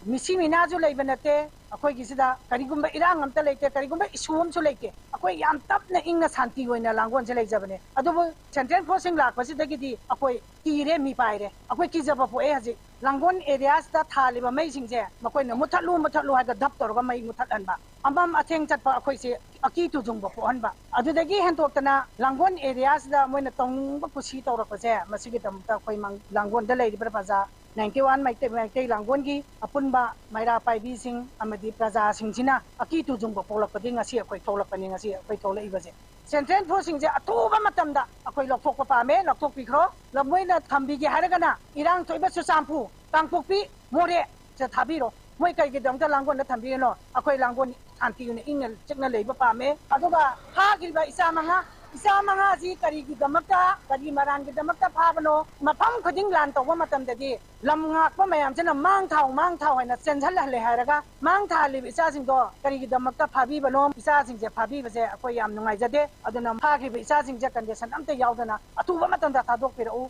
ꯃꯤꯁꯤ ꯃꯤꯅꯥꯁꯨ ꯂꯩꯕ ꯅꯠꯇꯦ ꯑꯩꯈꯣꯏꯒꯤꯁꯤꯗ, ꯀꯔꯤꯒꯨꯝꯕ ꯏꯔꯥꯡ ꯑꯝꯇ ꯂꯩꯇꯦ, ꯀꯔꯤꯒꯨꯝꯕ issue ꯑꯃꯁꯨ ꯂꯩꯇꯦ꯫ ꯑꯩꯈꯣꯏ ꯌꯥꯝ ꯇꯞꯅ ꯏꯪꯅ ꯁꯥꯟꯇꯤ ꯑꯣꯏꯅ ꯂꯥꯡꯒꯣꯜꯁꯦ ꯂꯩꯖꯕꯅꯦ꯫ ꯑꯗꯨꯕꯨ central forceꯁꯤꯡ ꯂꯥꯛꯄꯁꯤꯗꯒꯤꯗꯤ ꯑꯩꯈꯣꯏ ꯀꯤꯔꯦ, ꯃꯤꯄꯥꯏꯔꯦ꯫ ꯑꯩꯈꯣꯏ ꯀꯤꯖꯕ ꯄꯣꯛꯑꯦ ꯍꯧꯖꯤꯛ꯫ ꯂꯥꯡꯒꯣꯜ areaꯁꯤꯗ ꯊꯥꯜꯂꯤꯕ ꯃꯩꯁꯤꯡꯁꯦ ꯃꯈꯣꯏꯅ ꯃꯨꯊꯠꯂꯨ, ꯃꯨꯊꯠꯂꯨ ꯍꯥꯏꯔꯒ ꯙꯞ ꯇꯧꯔꯒ ꯃꯩ ꯃꯨꯊꯠꯍꯟꯕ꯫ ꯑꯃꯝ ꯑꯊꯦꯡ ꯆꯠꯄ ꯑꯩꯈꯣꯏꯁꯦ ꯑꯀꯤ ꯇꯨꯖꯨꯡꯕ ꯄꯣꯛꯍꯟꯕ꯫ ꯑꯗꯨꯗꯒꯤ ꯍꯦꯟꯗꯣꯛꯇꯅ ꯂꯥꯡꯒꯣꯜ areaꯁꯤꯗ ꯃꯣꯏꯅ ꯇꯧꯅꯤꯡꯕ ꯀꯨꯁꯤ ꯇꯧꯔꯛꯄꯁꯦ, ꯃꯁꯤꯒꯤꯗꯃꯛꯇ ꯑꯩꯈꯣꯏ ꯃꯪ-, ꯂꯥꯡꯒꯣꯜꯗ ꯂꯩꯔꯤꯕ ꯄ꯭ꯔꯖꯥ ninety one ꯃꯩꯇꯩ, ꯃꯩꯇꯩ ꯂꯥꯡꯒꯣꯜꯒꯤ ꯑꯄꯨꯟꯕ ꯃꯩꯔꯥ ꯄꯥꯏꯕꯤꯁꯤꯡ ꯑꯃꯗꯤ ꯄ꯭ꯔꯖꯥꯁꯤꯡꯁꯤꯅ ꯑꯀꯤ ꯇꯨꯖꯨꯡꯕ ꯄꯣꯛꯂꯛꯄꯗꯒꯤ ꯉꯁꯤ ꯑꯩꯈꯣꯏ ꯊꯣꯛꯂꯛꯄꯅꯤ, ꯉꯁꯤ ꯑꯩꯈꯣꯏ ꯊꯣꯛꯂꯛꯏꯕꯁꯦ꯫ ꯁꯦꯟꯇ꯭ꯔꯦꯜ ꯐꯣꯔꯁꯁꯤꯡꯁꯦ ꯑꯊꯨꯕ ꯃꯇꯝꯗ ꯑꯩꯈꯣꯏ ꯂꯧꯊꯣꯛꯄ ꯄꯥꯝꯃꯦ, ꯂꯧꯊꯣꯛꯄꯤꯈ꯭ꯔꯣ꯫ ꯂꯝ ꯃꯣꯏꯅ ꯊꯝꯕꯤꯒꯦ ꯍꯥꯏꯔꯒꯅ ꯏꯔꯥꯡ ꯊꯣꯛꯏꯕ ꯆꯨꯔꯆꯥꯟꯄꯨꯔ, ꯀꯥꯡꯄꯣꯛꯄꯤ, ꯃꯣꯔꯦ ꯁꯦ ꯊꯥꯕꯤꯔꯣ꯫ ꯃꯣꯏ ꯀꯔꯤꯒꯤꯗꯃꯛꯇ ꯂꯥꯡꯒꯣꯜꯗ ꯊꯝꯕꯤꯔꯤꯅꯣ? ꯑꯩꯈꯣꯏ ꯂꯥꯡꯒꯣꯜ ꯁꯥꯟꯇꯤ ꯑꯣꯏꯅ ꯏꯪꯅ ꯆꯤꯛꯅ ꯂꯩꯕ ꯄꯥꯝꯃꯦ꯫ ꯑꯗꯨꯒ ꯐꯥꯈ꯭ꯔꯤꯕ ꯏꯆꯥ ꯃꯉꯥ, ꯏꯆꯥ ꯃꯉꯥꯁꯤ ꯀꯔꯤꯒꯤꯗꯃꯛꯇ, ꯀꯔꯤ ꯃꯔꯥꯟꯒꯤꯗꯃꯛꯇ ꯐꯥꯕꯅꯣ? ꯃꯐꯝ ꯈꯨꯗꯤꯡ ꯂꯥꯟ ꯇꯧꯕ ꯃꯇꯝꯗꯗꯤ ꯂꯝ ꯉꯥꯛꯄ ꯃꯌꯥꯝꯁꯤꯅ ꯃꯥꯡ ꯊꯥꯎ, ꯃꯥꯡ ꯊꯥꯎ ꯍꯥꯏꯅ ꯆꯦꯟꯁꯤꯜꯍꯜꯂꯦ ꯍꯥꯏꯔꯒ ꯃꯥꯡ ꯊꯥꯍꯜꯂꯤꯕ ꯏꯆꯥꯁꯤꯡꯗꯣ ꯀꯔꯤꯒꯤꯗꯃꯛꯇ ꯐꯥꯕꯤꯕꯅꯣ? ꯏꯆꯥꯁꯤꯡꯁꯦ ꯐꯥꯕꯤꯕꯁꯦ ꯑꯩꯈꯣꯏ ꯌꯥꯝ ꯅꯨꯡꯉꯥꯏꯖꯗꯦ꯫ ꯑꯗꯨꯅ ꯐꯥꯈ꯭ꯔꯤꯕ ꯏꯆꯥꯁꯤꯡꯁꯦ ꯀꯟꯗꯤꯁꯟ ꯑꯝꯇ ꯌꯥꯎꯗꯅ ꯑꯊꯨꯕ ꯃꯇꯝꯗ ꯊꯥꯗꯣꯛꯄꯤꯔꯛꯎ꯫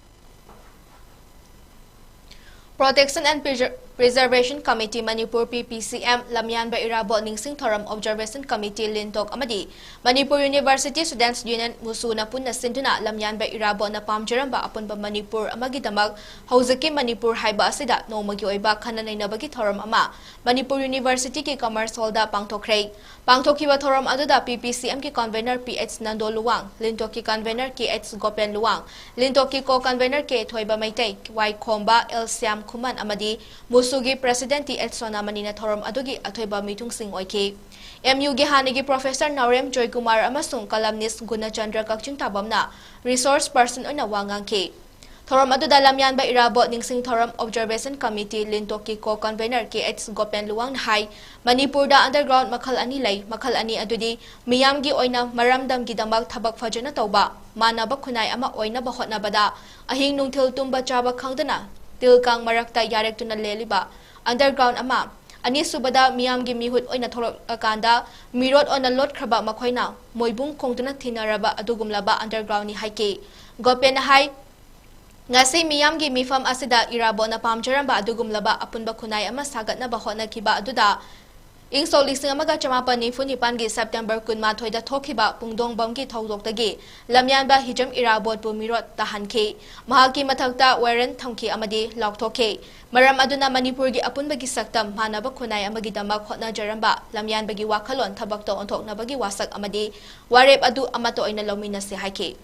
Protection and Preser- Preservation Committee Manipur, P P C M, ꯂꯝꯌꯥꯟꯕ ꯏꯔꯥꯕꯣꯠ ꯅꯤꯡꯁꯤꯡ ꯊꯧꯔꯝ Observation Committee, ꯂꯤꯟꯇꯣꯛ ꯑꯃꯗꯤ Manipur University Students Union, ꯃꯨꯁꯨꯅ ꯄꯨꯟꯅ ꯁꯤꯟꯗꯨꯅ ꯂꯝꯌꯥꯟꯕ ꯏꯔꯥꯕꯣꯠꯅ ꯄꯥꯝꯖꯔꯝꯕ ꯑꯄꯨꯟꯕ ꯃꯅꯤꯄꯨꯔ ꯑꯃꯒꯤꯗꯃꯛ ꯍꯧꯖꯤꯛꯀꯤ ꯃꯅꯤꯄꯨꯔ ꯍꯥꯏꯕ ꯑꯁꯤꯗ ꯅꯣꯡꯃꯒꯤ ꯑꯣꯏꯕ ꯈꯟꯅ ꯅꯩꯅꯕꯒꯤ ꯊꯧꯔꯝ ꯑꯃ ꯃꯅꯤꯄꯨꯔ Universityꯒꯤ Commerce Hallꯗ ꯄꯥꯡꯊꯣꯛꯈ꯭ꯔꯦ꯫ ꯄꯥꯡꯊꯣꯛꯈꯤꯕ ꯊꯧꯔꯝ ꯑꯗꯨꯗ P P C Mꯒꯤ Convener P H Nando Luwang, ꯂꯤꯟꯇꯣꯛꯀꯤ Convener K H ꯒꯣꯄꯦꯟ Luwang, ꯂꯤꯟꯇꯣꯛꯀꯤ Co-Convener K ꯊꯣꯏꯕ ꯃꯩꯇꯩ, ꯋꯥꯏ ꯈꯣꯝꯕ, L ꯁ꯭ꯌꯥꯝ ꯈꯨꯃꯟ ꯑꯃꯗꯤ ꯃꯨꯁꯨꯒꯤ President T H ꯁꯣꯅꯥꯃꯅꯤꯅ ꯊꯧꯔꯝ ꯑꯗꯨꯒꯤ ꯑꯊꯣꯏꯕ ꯃꯤꯊꯨꯡꯁꯤꯡ ꯑꯣꯏꯈꯤ꯫ M Uꯒꯤ ꯍꯥꯟꯅꯒꯤ Professor ꯅꯥꯎꯔꯦꯝ ꯖꯣꯏꯀꯨꯃꯥꯔ ꯑꯃꯁꯨꯡ columnist ꯒꯨꯅꯆꯟꯗ꯭ꯔ ꯀꯛꯆꯤꯡ ꯇꯥꯕꯝꯅ resource person ꯑꯣꯏꯅ ꯋꯥ ꯉꯥꯡꯈꯤ꯫ ꯊꯧꯔꯝ ꯑꯗꯨꯗ ꯂꯝꯌꯥꯟꯕ ꯏꯔꯥꯕꯣꯠ ꯅꯤꯡꯁꯤꯡ ꯊꯧꯔꯝ Observation Committee ꯂꯤꯟꯇꯣꯛꯀꯤ Co-Convener K H ꯒꯣꯄꯦꯟ ꯂꯨꯋꯥꯡꯅ ꯍꯥꯏ, ꯃꯅꯤꯄꯨꯔꯗ underground ꯃꯈꯜ ꯑꯅꯤ ꯂꯩ꯫ ꯃꯈꯜ ꯑꯅꯤ ꯑꯗꯨꯗꯤ ꯃꯤꯌꯥꯝꯒꯤ ꯑꯣꯏꯅ ꯃꯔꯝꯗꯝꯒꯤꯗꯃꯛ ꯊꯕꯛ ꯐꯖꯅ ꯇꯧꯕ, ꯃꯥꯟꯅꯕ ꯈꯨꯟꯅꯥꯏ ꯑꯃ ꯑꯣꯏꯅꯕ ꯍꯣꯠꯅꯕꯗ ꯑꯍꯤꯡ ꯅꯨꯡꯊꯤꯜ ꯇꯨꯝꯕ ꯆꯥꯕ ꯈꯪꯗꯅ ꯇꯤꯜ ꯀꯥꯡ ꯃꯔꯛꯇ ꯌꯥꯔꯦꯛꯇꯨꯅ ꯂꯦꯜꯂꯤꯕ underground ꯑꯃ, ꯑꯅꯤꯁꯨꯕꯗ ꯃꯤꯌꯥꯝꯒꯤ ꯃꯤꯍꯨꯠ ꯑꯣꯏꯅ ꯊꯣꯛꯂꯛꯂꯀꯥꯟꯗ ꯃꯤꯔꯣꯠ ꯑꯣꯏꯅ ꯂꯣꯠꯈ꯭ꯔꯕ ꯃꯈꯣꯏꯅ ꯃꯣꯏꯕꯨꯡ ꯈꯣꯡꯗꯨꯅ ꯊꯤꯅꯔꯕ ꯑꯗꯨꯒꯨꯝꯂꯕ undergroundꯅꯤ ꯍꯥꯏꯈꯤ꯫ ꯒꯣꯄꯦꯟꯅ ꯍꯥꯏ, ꯉꯁꯤ ꯃꯤꯌꯥꯝꯒꯤ ꯃꯤꯐꯝ ꯑꯁꯤꯗ ꯏꯔꯥꯕꯣꯠꯅ ꯄꯥꯝꯖꯔꯝꯕ ꯑꯗꯨꯒꯨꯝꯂꯕ ꯑꯄꯨꯟꯕ ꯈꯨꯟꯅꯥꯏ ꯑꯃ ꯁꯥꯒꯠꯅꯕ ꯍꯣꯠꯅꯈꯤꯕ ꯑꯗꯨꯗ ꯏꯪ ꯁꯣꯛ ꯂꯤꯁꯤꯡ ꯑꯃꯒ ꯆꯃꯥꯄꯟ ꯅꯤꯐꯨ ꯅꯤꯄꯥꯟꯒꯤ September ꯀꯨꯟꯃꯥꯊꯣꯏꯗ ꯊꯣꯛꯈꯤꯕ ꯄꯨꯡꯗꯣꯡ ꯕꯝꯒꯤ ꯊꯧꯗꯣꯛꯇꯒꯤ ꯂꯝꯌꯥꯟꯕ ꯍꯤꯖꯝ ꯏꯔꯥꯕꯣꯠꯄꯨ ꯃꯤꯔꯣꯠ ꯇꯥꯍꯟꯈꯤ꯫ ꯃꯍꯥꯛꯀꯤ ꯃꯊꯛꯇ warrant ꯊꯝꯈꯤ ꯑꯃꯗꯤ ꯂꯥꯎꯊꯣꯛꯈꯤ꯫ ꯃꯔꯝ ꯑꯗꯨꯅ ꯃꯅꯤꯄꯨꯔꯒꯤ ꯑꯄꯨꯟꯕꯒꯤ ꯁꯛꯇꯝ ꯃꯥꯟꯅꯕ ꯈꯨꯟꯅꯥꯏ ꯑꯃꯒꯤꯗꯃꯛ ꯍꯣꯠꯅꯖꯔꯝꯕ ꯂꯝꯌꯥꯟꯕꯒꯤ ꯋꯥꯈꯜꯂꯣꯟ ꯊꯕꯛꯇ ꯑꯣꯟꯊꯣꯛꯅꯕꯒꯤ ꯋꯥꯁꯛ ꯑꯃꯗꯤ ꯋꯥꯔꯦꯞ ꯑꯗꯨ ꯑꯃꯠꯇ ꯑꯣꯏꯅ ꯂꯧꯃꯤꯟꯅꯁꯤ ꯍꯥꯏꯈꯤ꯫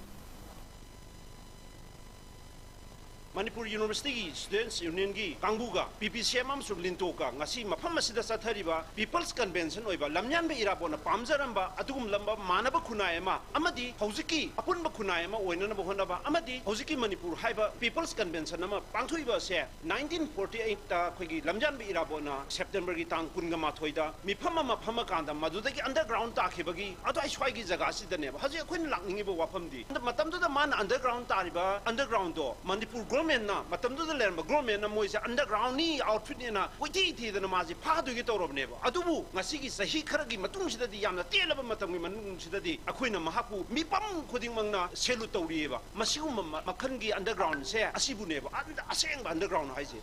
ꯃꯅꯤꯄꯨꯔ ꯌꯨꯅꯤꯚꯔꯁꯤꯇꯤꯒꯤ ꯁ꯭ꯇꯨꯗꯦꯟꯠꯁ ꯌꯨꯅꯤꯌꯟꯒꯤ ꯀꯥꯡꯕꯨꯒ, ꯄꯤ ꯄꯤ ꯁꯤ ꯑꯦꯝ ꯑꯃꯁꯨꯡ ꯂꯤꯟꯇꯣꯛꯀ ꯉꯁꯤ ꯃꯐꯝ ꯑꯁꯤꯗ ꯆꯠꯊꯔꯤꯕ ꯄꯤꯄꯜꯁ ꯀꯟꯚꯦꯟꯁꯟ ꯑꯣꯏꯕ ꯂꯝꯌꯥꯟꯕ ꯏꯔꯥꯕꯣꯠꯅ ꯄꯥꯝꯖꯔꯝꯕ ꯑꯗꯨꯒꯨꯝꯂꯕ ꯃꯥꯟꯅꯕ ꯈꯨꯟꯅꯥꯏ ꯑꯃ ꯑꯃꯗꯤ ꯍꯧꯖꯤꯛꯀꯤ ꯑꯄꯨꯟꯕ ꯈꯨꯟꯅꯥꯏ ꯑꯃ ꯑꯣꯏꯅꯅꯕ ꯍꯣꯠꯅꯕ ꯑꯃꯗꯤ ꯍꯧꯖꯤꯛꯀꯤ ꯃꯅꯤꯄꯨꯔ ꯍꯥꯏꯕ ꯄꯤꯄꯜꯁ ꯀꯟꯚꯦꯟꯁꯟ ꯑꯃ ꯄꯥꯡꯊꯣꯛꯏꯕ ꯑꯁꯦ nineteen forty eight ꯇ ꯑꯩꯈꯣꯏꯒꯤ ꯂꯝꯌꯥꯟꯕ ꯏꯔꯥꯕꯣꯠꯅ ꯁꯦꯞꯇꯦꯝꯕꯔꯒꯤ ꯇꯥꯡ ꯀꯨꯟꯒ ꯃꯥꯊꯣꯏꯗ ꯃꯤꯐꯝ ꯑꯃ ꯐꯝꯃꯀꯥꯟꯗ ꯃꯗꯨꯗꯒꯤ ꯑꯟꯗꯔꯒ꯭ꯔꯥꯎꯟ ꯇꯥꯈꯤꯕꯒꯤ ꯑꯗꯨꯋꯥꯏ ꯁ꯭ꯋꯥꯏꯒꯤ ꯖꯒꯥꯁꯤꯗꯅꯦꯕ ꯍꯧꯖꯤꯛ ꯑꯩꯈꯣꯏꯅ ꯂꯥꯛꯅꯤꯡꯉꯤꯕ ꯋꯥꯐꯝꯗꯤ꯫ ꯃꯇꯝꯗꯨꯗ ꯃꯥꯅ ꯑꯟꯗꯔꯒ꯭ꯔꯥꯎꯟ ꯇꯥꯔꯤꯕ ꯑꯟꯗꯔꯒ꯭ꯔꯥꯎꯟꯗꯣ ꯃꯅꯤꯄꯨꯔ ꯒꯣꯔꯃꯦꯟꯅ, ꯃꯇꯝꯗꯨꯗ ꯂꯩꯔꯝꯕ ꯒꯣꯔꯃꯦꯟꯅ ꯃꯣꯏꯁꯦ ꯑꯟꯗꯔꯒ꯭ꯔꯥꯎꯟꯅꯤ ꯑꯥꯎꯠꯐꯤꯠꯅꯦꯅ ꯀꯣꯏꯊꯤ ꯊꯤꯗꯅ ꯃꯥꯁꯦ ꯐꯥꯗꯣꯏꯒꯤ ꯇꯧꯔꯕꯅꯦꯕ꯫ ꯑꯗꯨꯕꯨ ꯉꯁꯤꯒꯤ ꯆꯍꯤ ꯈꯔꯒꯤ ꯃꯇꯨꯡꯁꯤꯗꯗꯤ, ꯌꯥꯝꯅ ꯇꯦꯜꯂꯕ ꯃꯇꯝꯒꯤ ꯃꯅꯨꯡꯁꯤꯗꯗꯤ ꯑꯩꯈꯣꯏꯅ ꯃꯍꯥꯛꯄꯨ ꯃꯤꯄꯝ ꯈꯨꯗꯤꯡꯃꯛꯅ ꯁꯦꯂꯨꯠ ꯇꯧꯔꯤꯑꯕ꯫ ꯃꯁꯤꯒꯨꯝꯕ ꯃ-, ꯃꯈꯜꯒꯤ ꯑꯟꯗꯔꯒ꯭ꯔꯥꯎꯟꯁꯦ ꯑꯁꯤꯕꯨꯅꯦꯕ ꯑꯟꯗ-, ꯑꯁꯦꯡꯕ ꯑꯟꯗꯔꯒ꯭ꯔꯥꯎꯟ ꯍꯥꯏꯁꯦ꯫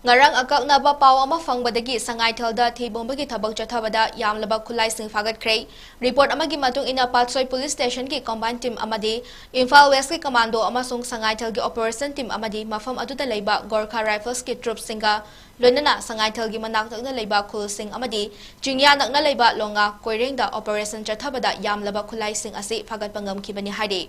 ꯉꯔꯥꯡ ꯑꯀꯛꯅꯕ ꯄꯥꯎ ꯑꯃ ꯐꯪꯕꯗꯒꯤ ꯁꯉꯥꯏꯊꯦꯜꯗ ꯊꯤꯕꯣꯡꯕꯒꯤ ꯊꯕꯛ ꯆꯠꯊꯕꯗ ꯌꯥꯝꯂꯕ ꯈꯨꯠꯂꯥꯏꯁꯤꯡ ꯐꯥꯒꯠꯈ꯭ꯔꯦ꯫ ꯔꯤꯄꯣꯔꯠ ꯑꯃꯒꯤ ꯃꯇꯨꯡ ꯏꯟꯅ ꯄꯥꯠꯁꯣꯏ ꯄꯨꯂꯤꯁ ꯁ꯭ꯇꯦꯁꯟꯒꯤ ꯀꯝꯕꯥꯏꯟ ꯇꯤꯝ ꯑꯃꯗꯤ ꯏꯝꯐꯥꯜ ꯋꯦꯁꯀꯤ ꯀꯃꯥꯟꯗꯣ ꯑꯃꯁꯨꯡ ꯁꯉꯥꯏꯊꯦꯜꯒꯤ ꯑꯣꯄꯔꯦꯁꯟ ꯇꯤꯝ ꯑꯃꯗꯤ ꯃꯐꯝ ꯑꯗꯨꯗ ꯂꯩꯕ ꯒꯣꯔꯈꯥ ꯔꯥꯏꯐꯜꯁꯀꯤ ꯇ꯭ꯔꯨꯞꯁꯤꯡꯒ ꯂꯣꯏꯅꯅ ꯁꯉꯥꯏꯊꯦꯜꯒꯤ ꯃꯅꯥꯛ ꯅꯛꯅ ꯂꯩꯕ ꯈꯨꯜꯁꯤꯡ ꯑꯃꯗꯤ ꯆꯤꯡꯌꯥ ꯅꯛꯅ ꯂꯩꯕ ꯂꯣꯡꯉꯥ ꯀꯣꯏꯔꯦꯡꯗ ꯑꯣꯄꯔꯦꯁꯟ ꯆꯠꯊꯕꯗ ꯌꯥꯝꯂꯕ ꯈꯨꯠꯂꯥꯏꯁꯤꯡ ꯑꯁꯤ ꯐꯥꯒꯠꯄ ꯉꯝꯈꯤꯕꯅꯤ ꯍꯥꯏꯔꯤ꯫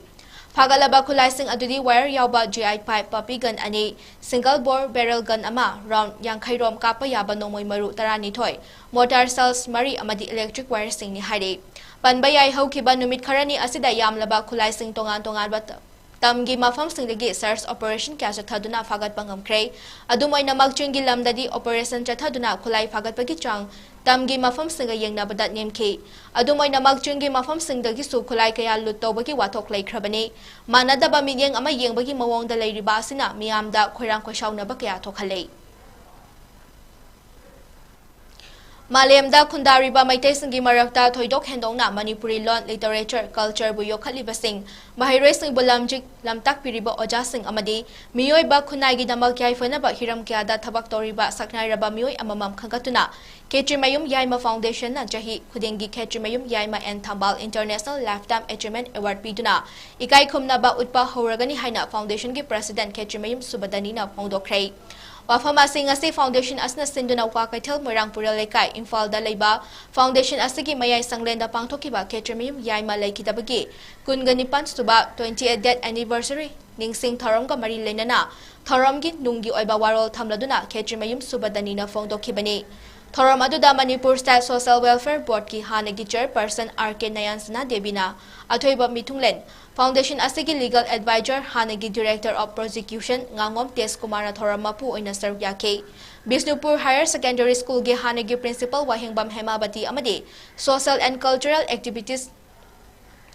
ꯐꯥꯒꯠꯂꯕ ꯈꯨꯠꯂꯥꯏꯁꯤꯡ ꯑꯗꯨꯗꯤ ꯋꯥꯌꯔ ꯌꯥꯎꯕ ꯖꯤ ꯑꯥꯏ ꯐꯥꯏꯚ ꯄꯥꯄꯤ ꯒꯟ ꯑꯅꯤ, ꯁꯤꯡꯒꯜ ꯕꯣꯔ ꯕꯦꯔꯦꯜ ꯒꯟ ꯑꯃ, ꯔꯥꯎꯟ ꯌꯥꯡꯈꯩ ꯔꯣꯝ ꯀꯥꯞꯄ ꯌꯥꯕ ꯅꯣꯡꯃꯩ ꯃꯔꯨ ꯇꯔꯥꯅꯤꯊꯣꯏ, ꯃꯣꯔꯇꯥꯔ ꯁꯦꯜꯁ ꯃꯔꯤ ꯑꯃꯗꯤ ꯏꯂꯦꯛꯇ꯭ꯔꯤꯛ ꯋꯥꯌꯔꯁꯤꯡꯅꯤ ꯍꯥꯏꯔꯤ꯫ ꯄꯟꯕ ꯌꯥꯏ, ꯍꯧꯈꯤꯕ ꯅꯨꯃꯤꯠ ꯈꯔꯅꯤ ꯑꯁꯤꯗ ꯌꯥꯝꯂꯕ ꯈꯨꯠꯂꯥꯏꯁꯤꯡ ꯇꯣꯉꯥꯟ ꯇꯣꯉꯥꯟꯕ ꯇ-, ꯇꯝꯒꯤ ꯃꯐꯝꯁꯤꯡꯗꯒꯤ ꯁꯔꯆ ꯑꯣꯄꯔꯦꯁꯟ ꯀꯌꯥ ꯆꯠꯊꯗꯨꯅ ꯐꯥꯒꯠꯄ ꯉꯝꯈ꯭ꯔꯦ꯫ ꯑꯗꯨꯝ ꯑꯣꯏꯅꯃꯛ, ꯆꯤꯡꯒꯤ ꯂꯝꯗꯗꯤ ꯑꯣꯄꯔꯦꯁꯟ ꯆꯠꯊꯗꯨꯅ ꯈꯨꯠꯂꯥꯏ ꯐꯥꯒꯠꯄꯒꯤ ꯆꯥꯡ ꯇꯝꯒꯤ ꯃꯐꯝꯁꯤꯡꯒ ꯌꯦꯡꯅꯕꯗ ꯅꯦꯝꯈꯤ꯫ ꯑꯗꯨꯝ ꯑꯣꯏꯅꯃꯛ, ꯆꯤꯡꯒꯤ ꯃꯐꯝꯁꯤꯡꯗꯒꯤꯁꯨ ꯈꯨꯠꯂꯥꯏ ꯀꯌꯥ ꯂꯨꯠ ꯇꯧꯕꯒꯤ ꯋꯥꯊꯣꯛ ꯂꯩꯈ꯭ꯔꯕꯅꯤ꯫ ꯃꯥꯟꯅꯗꯕ ꯃꯤꯠꯌꯦꯡ ꯑꯃ ꯌꯦꯡꯕꯒꯤ ꯃꯑꯣꯡꯗ ꯂꯩꯔꯤꯕ ꯑꯁꯤꯅ ꯃꯤꯌꯥꯝꯗ ꯈꯣꯏꯔꯥꯡ ꯈꯣꯏꯁꯥꯎꯅꯕ ꯀꯌꯥ ꯊꯣꯛꯍꯜꯂꯦ꯫ ꯃꯥꯂꯦꯝꯗ ꯈꯨꯟꯗꯥꯔꯤꯕ ꯃꯩꯇꯩꯁꯤꯡꯒꯤ ꯃꯔꯛꯇ ꯊꯣꯏꯗꯣꯛ ꯍꯦꯟꯗꯣꯛꯅ ꯃꯅꯤꯄꯨꯔꯤ ꯂꯣꯟ, ꯂꯤꯇꯔꯦꯆꯔ, ꯀꯜꯆꯔꯕꯨ ꯌꯣꯛꯈꯠꯂꯤꯕꯁꯤꯡ, ꯃꯍꯩꯔꯣꯏꯁꯤꯡꯕꯨ ꯂꯝꯖꯤꯡ ꯂꯝꯇꯥꯛꯄꯤꯔꯤꯕ ꯑꯣꯖꯥꯁꯤꯡ ꯑꯃꯗꯤ ꯃꯤꯑꯣꯏꯕ ꯈꯨꯟꯅꯥꯏꯒꯤꯗꯃꯛ ꯌꯥꯏꯐꯅꯕ ꯍꯤꯔꯝ ꯀꯌꯥꯗ ꯊꯕꯛ ꯇꯧꯔꯤꯕ ꯁꯛꯅꯥꯏꯔꯕ ꯃꯤꯑꯣꯏ ꯑꯃꯃꯝ ꯈꯟꯒꯠꯇꯨꯅ ꯈꯦꯇ꯭ꯔꯤꯃꯌꯨꯝ ꯌꯥꯏꯃ ꯐꯥꯎꯟꯗꯦꯁꯟꯅ ꯆꯍꯤ ꯈꯨꯗꯤꯡꯒꯤ ꯈꯦꯇ꯭ꯔꯤꯃꯌꯨꯝ ꯌꯥꯏꯃ ꯑꯦꯟ ꯊꯝꯕꯥꯜ ꯏꯟꯇꯔꯅꯦꯁꯅꯦꯜ ꯂꯥꯏꯐꯇꯥꯏꯝ ꯑꯦꯆꯤꯚꯃꯦꯟ ꯑꯦꯋꯥꯔꯗ ꯄꯤꯗꯨꯅ ꯏꯀꯥꯏ ꯈꯨꯝꯅꯕ ꯎꯠꯄ ꯍꯧꯔꯒꯅꯤ ꯍꯥꯏꯅ ꯐꯥꯎꯟꯗꯦꯁꯟꯒꯤ ꯄ꯭ꯔꯁꯤꯗꯦꯟꯠ ꯈꯦꯇ꯭ꯔꯤꯃꯌꯨꯝ ꯁꯨꯕꯗꯅꯤꯅ ꯐꯣꯡꯗꯣꯛꯈ꯭ꯔꯦ꯫ ꯋꯥꯐꯝ ꯑꯁꯤ ꯉꯁꯤ foundation ꯑꯁꯤꯅ ꯁꯤꯟꯗꯨꯅ ꯀ꯭ꯋꯥꯀꯩꯊꯦꯜ ꯃꯣꯏꯔꯥꯡ ꯄꯨꯔꯦꯜ ꯂꯩꯀꯥꯏ, ꯏꯝꯐꯥꯜꯗ ꯂꯩꯕ foundation ꯑꯁꯤꯒꯤ ꯃꯌꯥꯏ ꯁꯪꯂꯦꯟꯗ ꯄꯥꯡꯊꯣꯛꯈꯤꯕ ꯈꯦꯇ꯭ꯔꯤꯃꯌꯨꯝ ꯌꯥꯏꯃ ꯂꯩꯈꯤꯗꯕꯒꯤ ꯀꯨꯟꯒ ꯅꯤꯄꯥꯟ ꯁꯨꯕ twenty eight death anniversary ꯅꯤꯡꯁꯤꯡ ꯊꯧꯔꯝꯒ ꯃꯔꯤ ꯂꯩꯅꯅ ꯊꯧꯔꯝꯒꯤ ꯅꯨꯡꯒꯤ ꯑꯣꯏꯕ ꯋꯥꯔꯣꯜ ꯊꯝꯂꯗꯨꯅ ꯈꯦꯇ꯭ꯔꯤꯃꯌꯨꯝ ꯁꯨꯕꯗꯅꯤꯅ ꯐꯣꯡꯗꯣꯛꯈꯤꯕꯅꯤ꯫ ꯊꯧꯔꯝ ꯑꯗꯨꯗ Manipur State Social Welfare Board ꯀꯤ ꯍꯥꯟꯅꯒꯤ chairperson R K ꯅꯌꯥꯟꯁꯅꯥ ꯗꯦꯕꯤꯅ ꯑꯊꯣꯏꯕ ꯃꯤꯊꯨꯡꯂꯦꯟ, foundation ꯑꯁꯤꯒꯤ legal advisor, ꯍꯥꯟꯅꯒꯤ Director of Prosecution ꯉꯥꯉꯣꯝ ꯇꯦꯖ ꯀꯨꯃꯥꯔꯅ ꯊꯧꯔꯝ ꯃꯄꯨ ꯑꯣꯏꯅ ꯁꯔꯨꯛ ꯌꯥꯈꯤ꯫ ꯕꯤꯁꯅꯨꯄꯨꯔ Higher Secondary School ꯒꯤ ꯍꯥꯟꯅꯒꯤ principal ꯋꯥꯍꯦꯡꯕꯝ ꯍꯦꯃꯥꯕꯇꯤ ꯑꯃꯗꯤ social and cultural activities,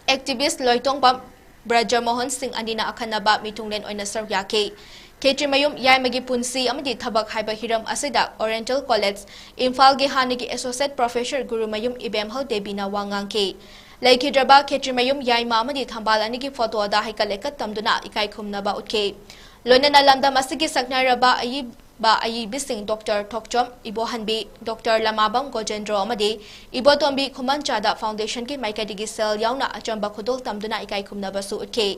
activist ꯂꯣꯏꯇꯣꯡꯕꯝ ꯕ꯭ꯔꯖꯃꯣꯍꯟ ꯁꯤꯡ ꯑꯅꯤꯅ ꯑꯈꯟꯅꯕ ꯃꯤꯊꯨꯡꯂꯦꯟ ꯑꯣꯏꯅ ꯁꯔꯨꯛ ꯌꯥꯈꯤ꯫ ꯈꯦꯇ꯭ꯔꯤꯃꯌꯨꯝ ꯌꯥꯏꯃꯒꯤ ꯄꯨꯟꯁꯤ ꯑꯃꯗꯤ ꯊꯕꯛ ꯍꯥꯏꯕ ꯍꯤꯔꯝ ꯑꯁꯤꯗ Oriental College ꯏꯝꯐꯥꯜꯒꯤ ꯍꯥꯟꯅꯒꯤ Associate Professor ꯒꯨꯔꯨꯃꯌꯨꯝ ꯏꯕꯦꯝꯍꯜ ꯗꯦꯕꯤꯅ ꯋꯥ ꯉꯥꯡꯈꯤ꯫ ꯂꯩꯈꯤꯗ꯭ꯔꯕ ꯈꯦꯇ꯭ꯔꯤꯃꯌꯨꯝ ꯌꯥꯏꯃ ꯑꯃꯗꯤ ꯊꯝꯕꯥꯜ ꯑꯅꯤꯒꯤ photo ꯗ ꯍꯩꯀꯠ ꯂꯩꯀꯠ ꯇꯝꯗꯨꯅ ꯏꯀꯥꯏ ꯈꯨꯝꯅꯕ ꯎꯠꯈꯤ꯫ ꯂꯣꯏꯅꯅ ꯂꯝꯗꯝ ꯑꯁꯤꯒꯤ ꯁꯛꯅꯥꯏꯔꯕ ꯑꯏꯕ ꯑꯏꯕꯤꯁꯤꯡ Doctor ꯊꯣꯛꯆꯣꯝ ꯏꯕꯣꯍꯟꯕꯤ, Doctor ꯂꯃꯥꯕꯝ ꯒꯣꯖꯦꯟꯗ꯭ꯔꯣ ꯑꯃꯗꯤ ꯏꯕꯣꯇꯣꯝꯕꯤ ꯈꯨꯃꯟꯆꯥꯗ foundation ꯒꯤ ꯃꯥꯏꯀꯩꯗꯒꯤ ꯁꯦꯜ ꯌꯥꯎꯅ ꯑꯆꯝꯕ ꯈꯨꯗꯣꯜ ꯇꯝꯗꯨꯅ ꯏꯀꯥꯏ ꯈꯨꯝꯅꯕꯁꯨ ꯎꯠꯈꯤ꯫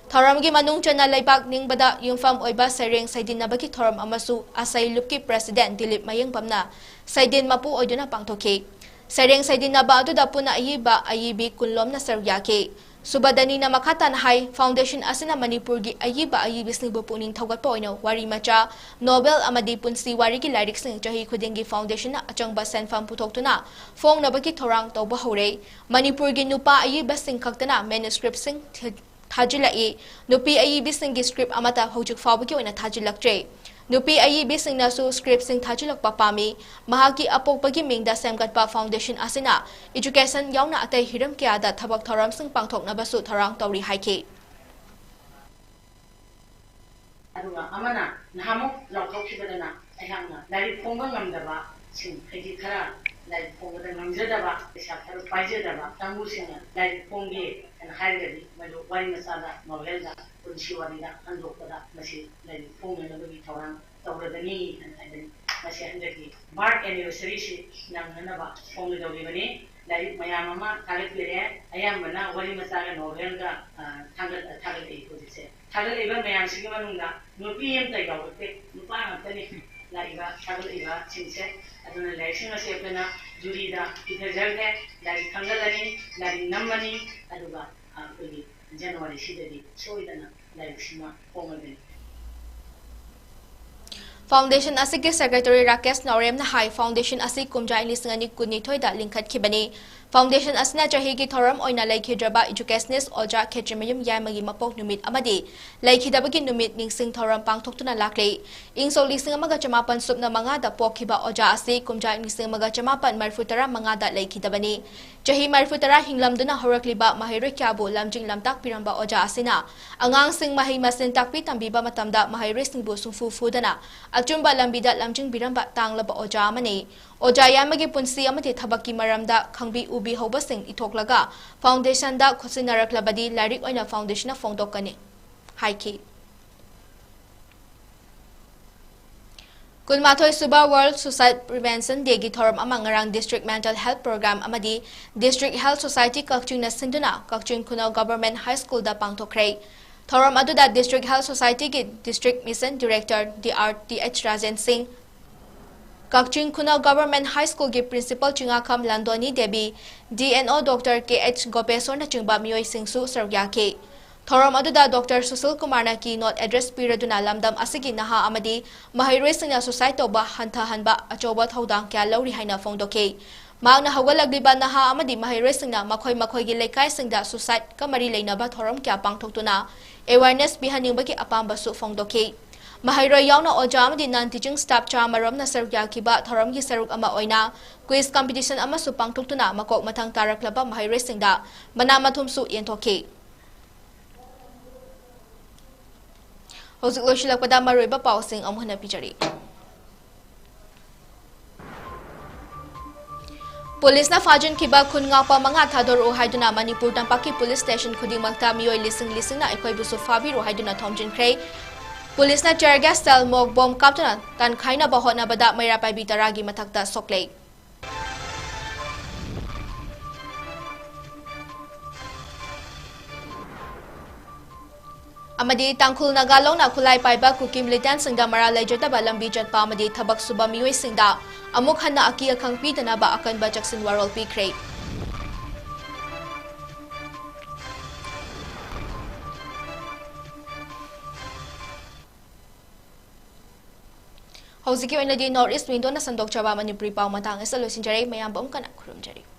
ꯊꯧꯔꯝꯒꯤ ꯃꯅꯨꯡ ꯆꯟꯅ ꯂꯩꯕꯥꯛ ꯅꯤꯡꯕꯗ ꯌꯨꯝꯐꯝ ꯑꯣꯏꯕ ꯁꯩꯔꯦꯡ ꯁꯩꯗꯤꯟꯅꯕꯒꯤ ꯊꯧꯔꯝ ꯑꯃꯁꯨ ꯑꯁꯩ ꯂꯨꯞꯀꯤ President ꯗꯤꯂꯤꯞ ꯃꯌꯦꯡꯕꯝꯅ ꯁꯩꯗꯦꯟ ꯃꯄꯨ ꯑꯣꯏꯗꯨꯅ ꯄꯥꯡꯊꯣꯛꯈꯤ꯫ ꯁꯩꯔꯦꯡ ꯁꯩꯗꯤꯟꯅꯕ ꯑꯗꯨꯗ ꯄꯨꯟꯅ ꯑꯏꯕ ꯑꯏꯕꯤ ꯀꯨꯟꯂꯣꯝꯅ ꯁꯔꯨꯛ ꯌꯥꯈꯤ꯫ ꯁꯨꯕꯗꯅꯤꯅ ꯃꯈꯥ ꯇꯥꯅ ꯍꯥꯏ, foundation ꯑꯁꯤꯅ ꯃꯅꯤꯄꯨꯔꯒꯤ ꯑꯏꯕ ꯑꯏꯕꯤꯁꯤꯡꯕꯨ ꯄꯨꯛꯅꯤꯡ ꯊꯧꯒꯠꯄ ꯑꯣꯏꯅ ꯋꯥꯔꯤ ꯃꯆꯥ, novel ꯑꯃꯗꯤ ꯄꯨꯟꯁꯤ ꯋꯥꯔꯤꯒꯤ ꯂꯥꯏꯔꯤꯛꯁꯤꯡ ꯆꯍꯤ ꯈꯨꯗꯤꯡꯒꯤ foundation ꯅ ꯑꯆꯪꯕ ꯁꯦꯟꯐꯝ ꯄꯨꯊꯣꯛꯇꯨꯅ ꯐꯣꯡꯅꯕꯒꯤ ꯊꯧꯔꯥꯡ ꯇꯧꯕ ꯍꯧꯔꯦ꯫ ꯃꯅꯤꯄꯨꯔꯒꯤ ꯅꯨꯄꯥ ꯑꯏꯕꯁꯤꯡ ꯈꯛꯇꯅ manuscript ꯁꯤꯡ ꯊꯤ-, ꯊꯥꯖꯤꯜꯂꯛꯏ꯫ ꯅꯨꯄꯤ ꯑꯏꯕꯤꯁꯤꯡꯒꯤ script ꯑꯃꯠꯇ ꯍꯧꯖꯤꯛ ꯐꯥꯎꯕꯒꯤ ꯑꯣꯏꯅ ꯊꯥꯖꯤꯜꯂꯛꯇ꯭ꯔꯦ꯫ ꯅꯨꯄꯤ ꯑꯏꯕꯤꯁꯤꯡꯅꯁꯨ script ꯁꯤꯡ ꯊꯥꯖꯤꯜꯂꯛꯄ ꯄꯥꯝꯃꯤ꯫ ꯃꯍꯥꯛꯀꯤ ꯑꯄꯣꯛꯄꯒꯤ ꯃꯤꯡꯗ ꯁꯦꯝꯒꯠꯄ foundation ꯑꯁꯤꯅ education ꯌꯥꯎꯅ ꯑꯇꯩ ꯍꯤꯔꯝ ꯀꯌꯥꯗ ꯊꯕꯛ ꯊꯧꯔꯝꯁꯤꯡ ꯄꯥꯡꯊꯣꯛꯅꯕꯁꯨ ꯊꯧꯔꯥꯡ ꯇꯧꯔꯤ ꯍꯥꯏꯈꯤ꯫ ꯑꯗꯨꯒ ꯑꯃꯅ ꯅꯍꯥꯟꯃꯨꯛ ꯂꯥꯎꯊꯣꯛꯈꯤꯕꯗꯅ ꯑꯩꯍꯥꯛꯅ ꯂꯥꯏꯔꯤꯛ ꯐꯣꯡꯕ ꯉꯝꯗꯕꯁꯤꯡ, ꯍꯥꯏꯗꯤ ꯈꯔ ꯂꯥꯏꯔꯤꯛ ꯐꯣꯡꯕꯗ ꯉꯝꯖꯗꯕ, ꯄꯩꯁꯥ ꯈꯔ ꯄꯥꯏꯖꯗꯕ ꯀꯥꯡꯕꯨꯁꯤꯡꯅ ꯂꯥꯏꯔꯤꯛ ꯐꯣꯡꯒꯦ ꯍꯥꯏꯅ ꯍꯥꯏꯔꯒꯗꯤ ꯃꯗꯨ ꯋꯥꯔꯤ ꯃꯆꯥꯗ, novel ꯗ, ꯄꯨꯟꯁꯤ ꯋꯥꯔꯤꯗ ꯍꯟꯗꯣꯛꯄꯗ ꯃꯁꯤ ꯂꯥꯏꯔꯤꯛ ꯐꯣꯡꯅꯅꯕꯒꯤ ꯊꯧꯔꯥꯡ ꯇꯧꯔꯒꯅꯤ ꯍꯥꯏꯅ ꯍꯥꯏꯕꯅꯤ꯫ ꯃꯁꯤ ꯍꯟꯗꯛꯀꯤ birth anniversary ꯁꯤ ꯅꯪꯅꯅꯕ ꯐꯣꯡꯒꯗꯧꯔꯤꯕꯅꯤ꯫ ꯂꯥꯏꯔꯤꯛ ꯃꯌꯥꯝ ꯑꯃ ꯊꯥꯒꯠꯄꯤꯔꯦ꯫ ꯑꯌꯥꯝꯕꯅ ꯋꯥꯔꯤ ꯃꯆꯥꯒ novel ꯒ, ꯑ, ꯊꯥꯒꯠ-, ꯊꯥꯒꯠꯂꯛꯏ ꯍꯧꯖꯤꯛꯁꯦ꯫ ꯊꯥꯒꯠꯂꯛꯏꯕ ꯃꯌꯥꯝꯁꯤꯒꯤ ꯃꯅꯨꯡꯗ ꯅꯨꯄꯤ ꯑꯃꯇ ꯌꯥꯎꯔꯛꯇꯦ, ꯅꯨꯄꯥ ꯉꯥꯛꯇꯅꯤ ꯂꯥꯛꯏꯕ ꯊꯥꯒꯠꯂꯛꯏꯕꯁꯤꯡꯁꯦ꯫ ꯑꯗꯨꯅ ꯂꯥꯏꯔꯤꯛꯁꯤꯡ ꯑꯁꯤ ꯑꯩꯈꯣꯏꯅ ꯖꯨꯔꯤꯗ ꯄꯤꯊꯖꯈ꯭ꯔꯦ, ꯂꯥꯏꯔꯤꯛ ꯈꯪꯒꯠꯂꯅꯤ, ꯂꯥꯏꯔꯤꯛ ꯅꯝꯃꯅꯤ, ꯑꯗꯨꯒ ꯑꯩꯈꯣꯏꯒꯤ ꯖꯅꯋꯥꯔꯤꯁꯤꯗꯗꯤ ꯁꯣꯏꯗꯅ ꯂꯥꯏꯔꯤꯛꯁꯤꯃ ꯐꯣꯡꯂꯒꯅꯤ꯫ ꯐꯥꯎꯟꯗꯦꯁꯟ ꯑꯁꯤꯒꯤ ꯁꯦꯀ꯭ꯔꯦꯇꯔꯤ ꯔꯥꯀꯦꯁ ꯅꯥꯎꯔꯦꯝꯅ ꯍꯥꯏ, ꯐꯥꯎꯟꯗꯦꯁꯟ ꯑꯁꯤ ꯀꯨꯝꯖꯥ ꯂꯤꯁꯤꯡ ꯑꯅꯤ ꯀꯨꯟꯅꯤꯊꯣꯏꯗ ꯂꯤꯡꯈꯠꯈꯤꯕꯅꯤ꯫ ꯐꯥꯎꯟꯗꯦꯁꯟ ꯑꯁꯤꯅ ꯆꯍꯤꯒꯤ ꯊꯧꯔꯝ ꯑꯣꯏꯅ ꯂꯩꯈꯤꯗ꯭ꯔꯕ ꯏꯖꯨꯀꯦꯁꯅꯤꯁ ꯑꯣꯖꯥ ꯈꯦꯇ꯭ꯔꯤꯃꯌꯨꯝ ꯌꯥꯏꯃꯒꯤ ꯃꯄꯣꯛ ꯅꯨꯃꯤꯠ ꯑꯃꯗꯤ ꯂꯩꯈꯤꯗꯕꯒꯤ ꯅꯨꯃꯤꯠ ꯅꯤꯡꯁꯤꯡ ꯊꯧꯔꯝ ꯄꯥꯡꯊꯣꯛꯇꯨꯅ ꯂꯥꯛꯂꯤ꯫ ꯏꯪ ꯁꯣꯛ ꯂꯤꯁꯤꯡ ꯑꯃꯒ ꯆꯃꯥꯄꯟ ꯁꯨꯞꯅ ꯃꯉꯥꯗ ꯄꯣꯛꯈꯤꯕ ꯑꯣꯖꯥ ꯑꯁꯤ ꯀꯨꯝꯖꯥ ꯂꯤꯁꯤꯡ ꯑꯃꯒ ꯆꯃꯥꯄꯟ ꯃꯔꯤꯐꯨ ꯇꯔꯥ ꯃꯉꯥꯗ ꯂꯩꯈꯤꯗꯕꯅꯤ꯫ ꯆꯍꯤ ꯃꯔꯤꯐꯨ ꯇꯔꯥ ꯍꯤꯡꯂꯝꯗꯨꯅ ꯍꯧꯔꯛꯂꯤꯕ ꯃꯍꯩꯔꯣꯏ ꯀꯌꯥꯕꯨ ꯂꯝꯖꯤꯡ ꯂꯝꯇꯥꯛꯄꯤꯔꯝꯕ ꯑꯣꯖꯥ ꯑꯁꯤꯅ ꯑꯉꯥꯡꯁꯤꯡ ꯃꯍꯩ ꯃꯁꯤꯡ ꯇꯥꯛꯄꯤ ꯇꯝꯕꯤꯕ ꯃꯇꯝꯗ ꯃꯍꯩꯔꯣꯏꯁꯤꯡꯕꯨ ꯁꯨꯡꯐꯨ ꯐꯨꯗꯅ ꯑꯆꯨꯝꯕ ꯂꯝꯕꯤꯗ ꯂꯝꯖꯤꯡꯕꯤꯔꯝꯕ ꯇꯥꯡꯂꯕ ꯑꯣꯖꯥ ꯑꯃꯅꯤ꯫ ꯑꯣꯖꯥ ꯌꯥꯏꯃꯒꯤ ꯄꯨꯟꯁꯤ ꯑꯃꯗꯤ ꯊꯕꯛꯀꯤ ꯃꯔꯝꯗ ꯈꯪꯕꯤ ꯎꯕꯤꯍꯧꯕꯁꯤꯡ ꯏꯊꯣꯛꯂꯒ ꯐꯥꯎꯟꯗꯦꯁꯟꯗ ꯈꯣꯠꯆꯤꯟꯅꯔꯛꯂꯕꯗꯤ ꯂꯥꯏꯔꯤꯛ ꯑꯣꯏꯅ ꯐꯥꯎꯟꯗꯦꯁꯟꯅ ꯐꯣꯡꯗꯣꯛꯀꯅꯤ ꯍꯥꯏꯈꯤ꯫ ꯀꯨꯟꯃꯥꯊꯣꯏ ꯁꯨꯕ World Suicide Prevention Dayꯒꯤ ꯊꯧꯔꯝ ꯑꯃ ꯉꯔꯥꯡ District Mental Health Program ꯑꯃꯗꯤ District Health Society ꯀꯛꯆꯤꯡꯅ ꯁꯤꯟꯗꯨꯅ ꯀꯛꯆꯤꯡ ꯈꯨꯅꯧ Government High Schoolꯗ ꯄꯥꯡꯊꯣꯛꯈ꯭ꯔꯦ꯫ ꯊꯧꯔꯝ ꯑꯗꯨꯗ District Health Societyꯒꯤ District Mission Director D R T H Rajen Singh, Kakching Khunou Government High Schoolꯒꯤ Principal Chingakham Landhoni Devi, D N O doctor K H ꯒꯣꯄꯦꯁꯣꯔꯅꯆꯤꯡꯕ ꯃꯤꯑꯣꯏꯁꯤꯡꯁꯨ ꯁꯔꯨꯛ ꯌꯥꯈꯤ꯫ ꯊꯧꯔꯝ ꯑꯗꯨꯗ ꯗꯣꯛꯇꯔ ꯁꯨꯁꯤꯜ ꯀꯨꯃꯥꯔꯅ keynote address ꯄꯤꯔꯗꯨꯅ ꯂꯝꯗꯝ ꯑꯁꯤꯒꯤ ꯅꯍꯥ ꯑꯃꯗꯤ ꯃꯍꯩꯔꯣꯏꯁꯤꯡꯅ suicide ꯇꯧꯕ ꯍꯟꯊꯍꯟꯕ ꯑꯆꯧꯕ ꯊꯧꯗꯥꯡ ꯀꯌꯥ ꯂꯧꯔꯤ ꯍꯥꯏꯅ ꯐꯣꯡꯗꯣꯛꯈꯤ꯫ ꯃꯍꯥꯛꯅ ꯍꯧꯒꯠꯂꯛꯂꯤꯕ ꯅꯍꯥ ꯑꯃꯗꯤ ꯃꯍꯩꯔꯣꯏꯁꯤꯡꯅ ꯃꯈꯣꯏ ꯃꯈꯣꯏꯒꯤ ꯂꯩꯀꯥꯏꯁꯤꯡꯗ suicideꯀ ꯃꯔꯤ ꯂꯩꯅꯕ ꯊꯧꯔꯝ ꯀꯌꯥ ꯄꯥꯡꯊꯣꯛꯇꯨꯅ awareness ꯄꯤꯍꯟꯅꯤꯡꯕꯒꯤ ꯑꯄꯥꯝꯕꯁꯨ ꯐꯣꯡꯗꯣꯛꯈꯤ꯫ ꯃꯍꯩꯔꯣꯏ ꯌꯥꯎꯅ ꯑꯣꯖꯥ ꯑꯃꯗꯤ non teaching staff ꯆꯥꯃꯔꯣꯝꯅ ꯁꯔꯨꯛ ꯌꯥꯈꯤꯕ ꯊꯧꯔꯝꯒꯤ ꯁꯔꯨꯛ ꯑꯃ ꯑꯣꯏꯅ quiz competition ꯑꯃꯁꯨ ꯄꯥꯡꯊꯣꯛꯇꯨꯅ ꯃꯀꯣꯛ ꯃꯊꯪ ꯇꯥꯔꯛꯂꯕ ꯃꯍꯩꯔꯣꯏꯁꯤꯡꯗ ꯃꯅꯥ ꯃꯊꯨꯝꯁꯨ ꯌꯦꯟꯊꯣꯛꯈꯤ꯫ ꯍꯧꯖꯤꯛ ꯂꯣꯏꯁꯤꯜꯂꯛꯄꯗ ꯃꯔꯨꯑꯣꯏꯕ ꯄꯥꯎꯁꯤꯡ ꯑꯃꯨꯛ ꯍꯟꯅ ꯄꯤꯖꯔꯤ꯫ ꯄꯨꯂꯤꯁꯅ ꯐꯥꯖꯤꯟꯈꯤꯕ ꯈꯨꯟ ꯉꯥꯛꯄ ꯃꯉꯥ ꯊꯥꯗꯣꯔꯛꯎ ꯍꯥꯏꯗꯨꯅ ꯃꯅꯤꯄꯨꯔ ꯇꯝꯄꯥꯛꯀꯤ ꯄꯨꯂꯤꯁ ꯁ꯭ꯇꯦꯁꯟ ꯈꯨꯗꯤꯡꯃꯛꯇ ꯃꯤꯑꯣꯏ ꯂꯤꯁꯤꯡ ꯂꯤꯁꯤꯡꯅ ꯑꯩꯈꯣꯏꯕꯨꯁꯨ ꯐꯥꯕꯤꯔꯣ ꯍꯥꯏꯗꯨꯅ ꯊꯣꯝꯖꯤꯟꯈ꯭ꯔꯦ꯫ ꯄꯨꯂꯤꯁꯅ tear gas style ꯃꯣꯛ ꯕꯣꯝ ꯀꯥꯞꯇꯨꯅ ꯇꯥꯟꯈꯥꯏꯅꯕ ꯍꯣꯠꯅꯕꯗ ꯃꯩꯔꯥ ꯄꯥꯏꯕꯤ ꯇꯔꯥꯒꯤ ꯃꯊꯛꯇ ꯁꯣꯛꯂꯦ꯫ ꯑꯃꯗꯤ ꯇꯥꯡꯈꯨꯜ ꯅꯥꯒꯥ ꯂꯧꯅ ꯈꯨꯠꯂꯥꯏ ꯄꯥꯏꯕ ꯀꯨꯀꯤ militant ꯁꯤꯡꯗ ꯃꯔꯥꯜ ꯂꯩꯖꯗꯕ ꯂꯝꯕꯤ ꯆꯠꯄ ꯑꯃꯗꯤ ꯊꯕꯛ ꯁꯨꯕ ꯃꯤꯑꯣꯏꯁꯤꯡꯗ ꯑꯃꯨꯛ ꯍꯟꯅ ꯑꯀꯤ ꯑꯈꯪ ꯄꯤꯗꯅꯕ ꯑꯀꯟꯕ ꯆꯦꯛꯁꯤꯟ ꯋꯥꯔꯣꯜ ꯄꯤꯈ꯭ꯔꯦ꯫ ꯍꯧꯖꯤꯛꯀꯤ ꯑꯣꯏꯅꯗꯤ North East Window ꯅ ꯁꯟꯗꯣꯛꯆꯕ ꯃꯅꯤꯄꯨꯔꯤ ꯄꯥꯎ ꯃꯇꯥꯡ ꯑꯁꯤꯗ ꯂꯣꯏꯁꯤꯟꯖꯔꯦ꯫ ꯃꯌꯥꯝꯕꯨ ꯑꯃꯨꯛ ꯍꯟꯅ ꯈꯨꯔꯨꯝꯖꯔꯤ꯫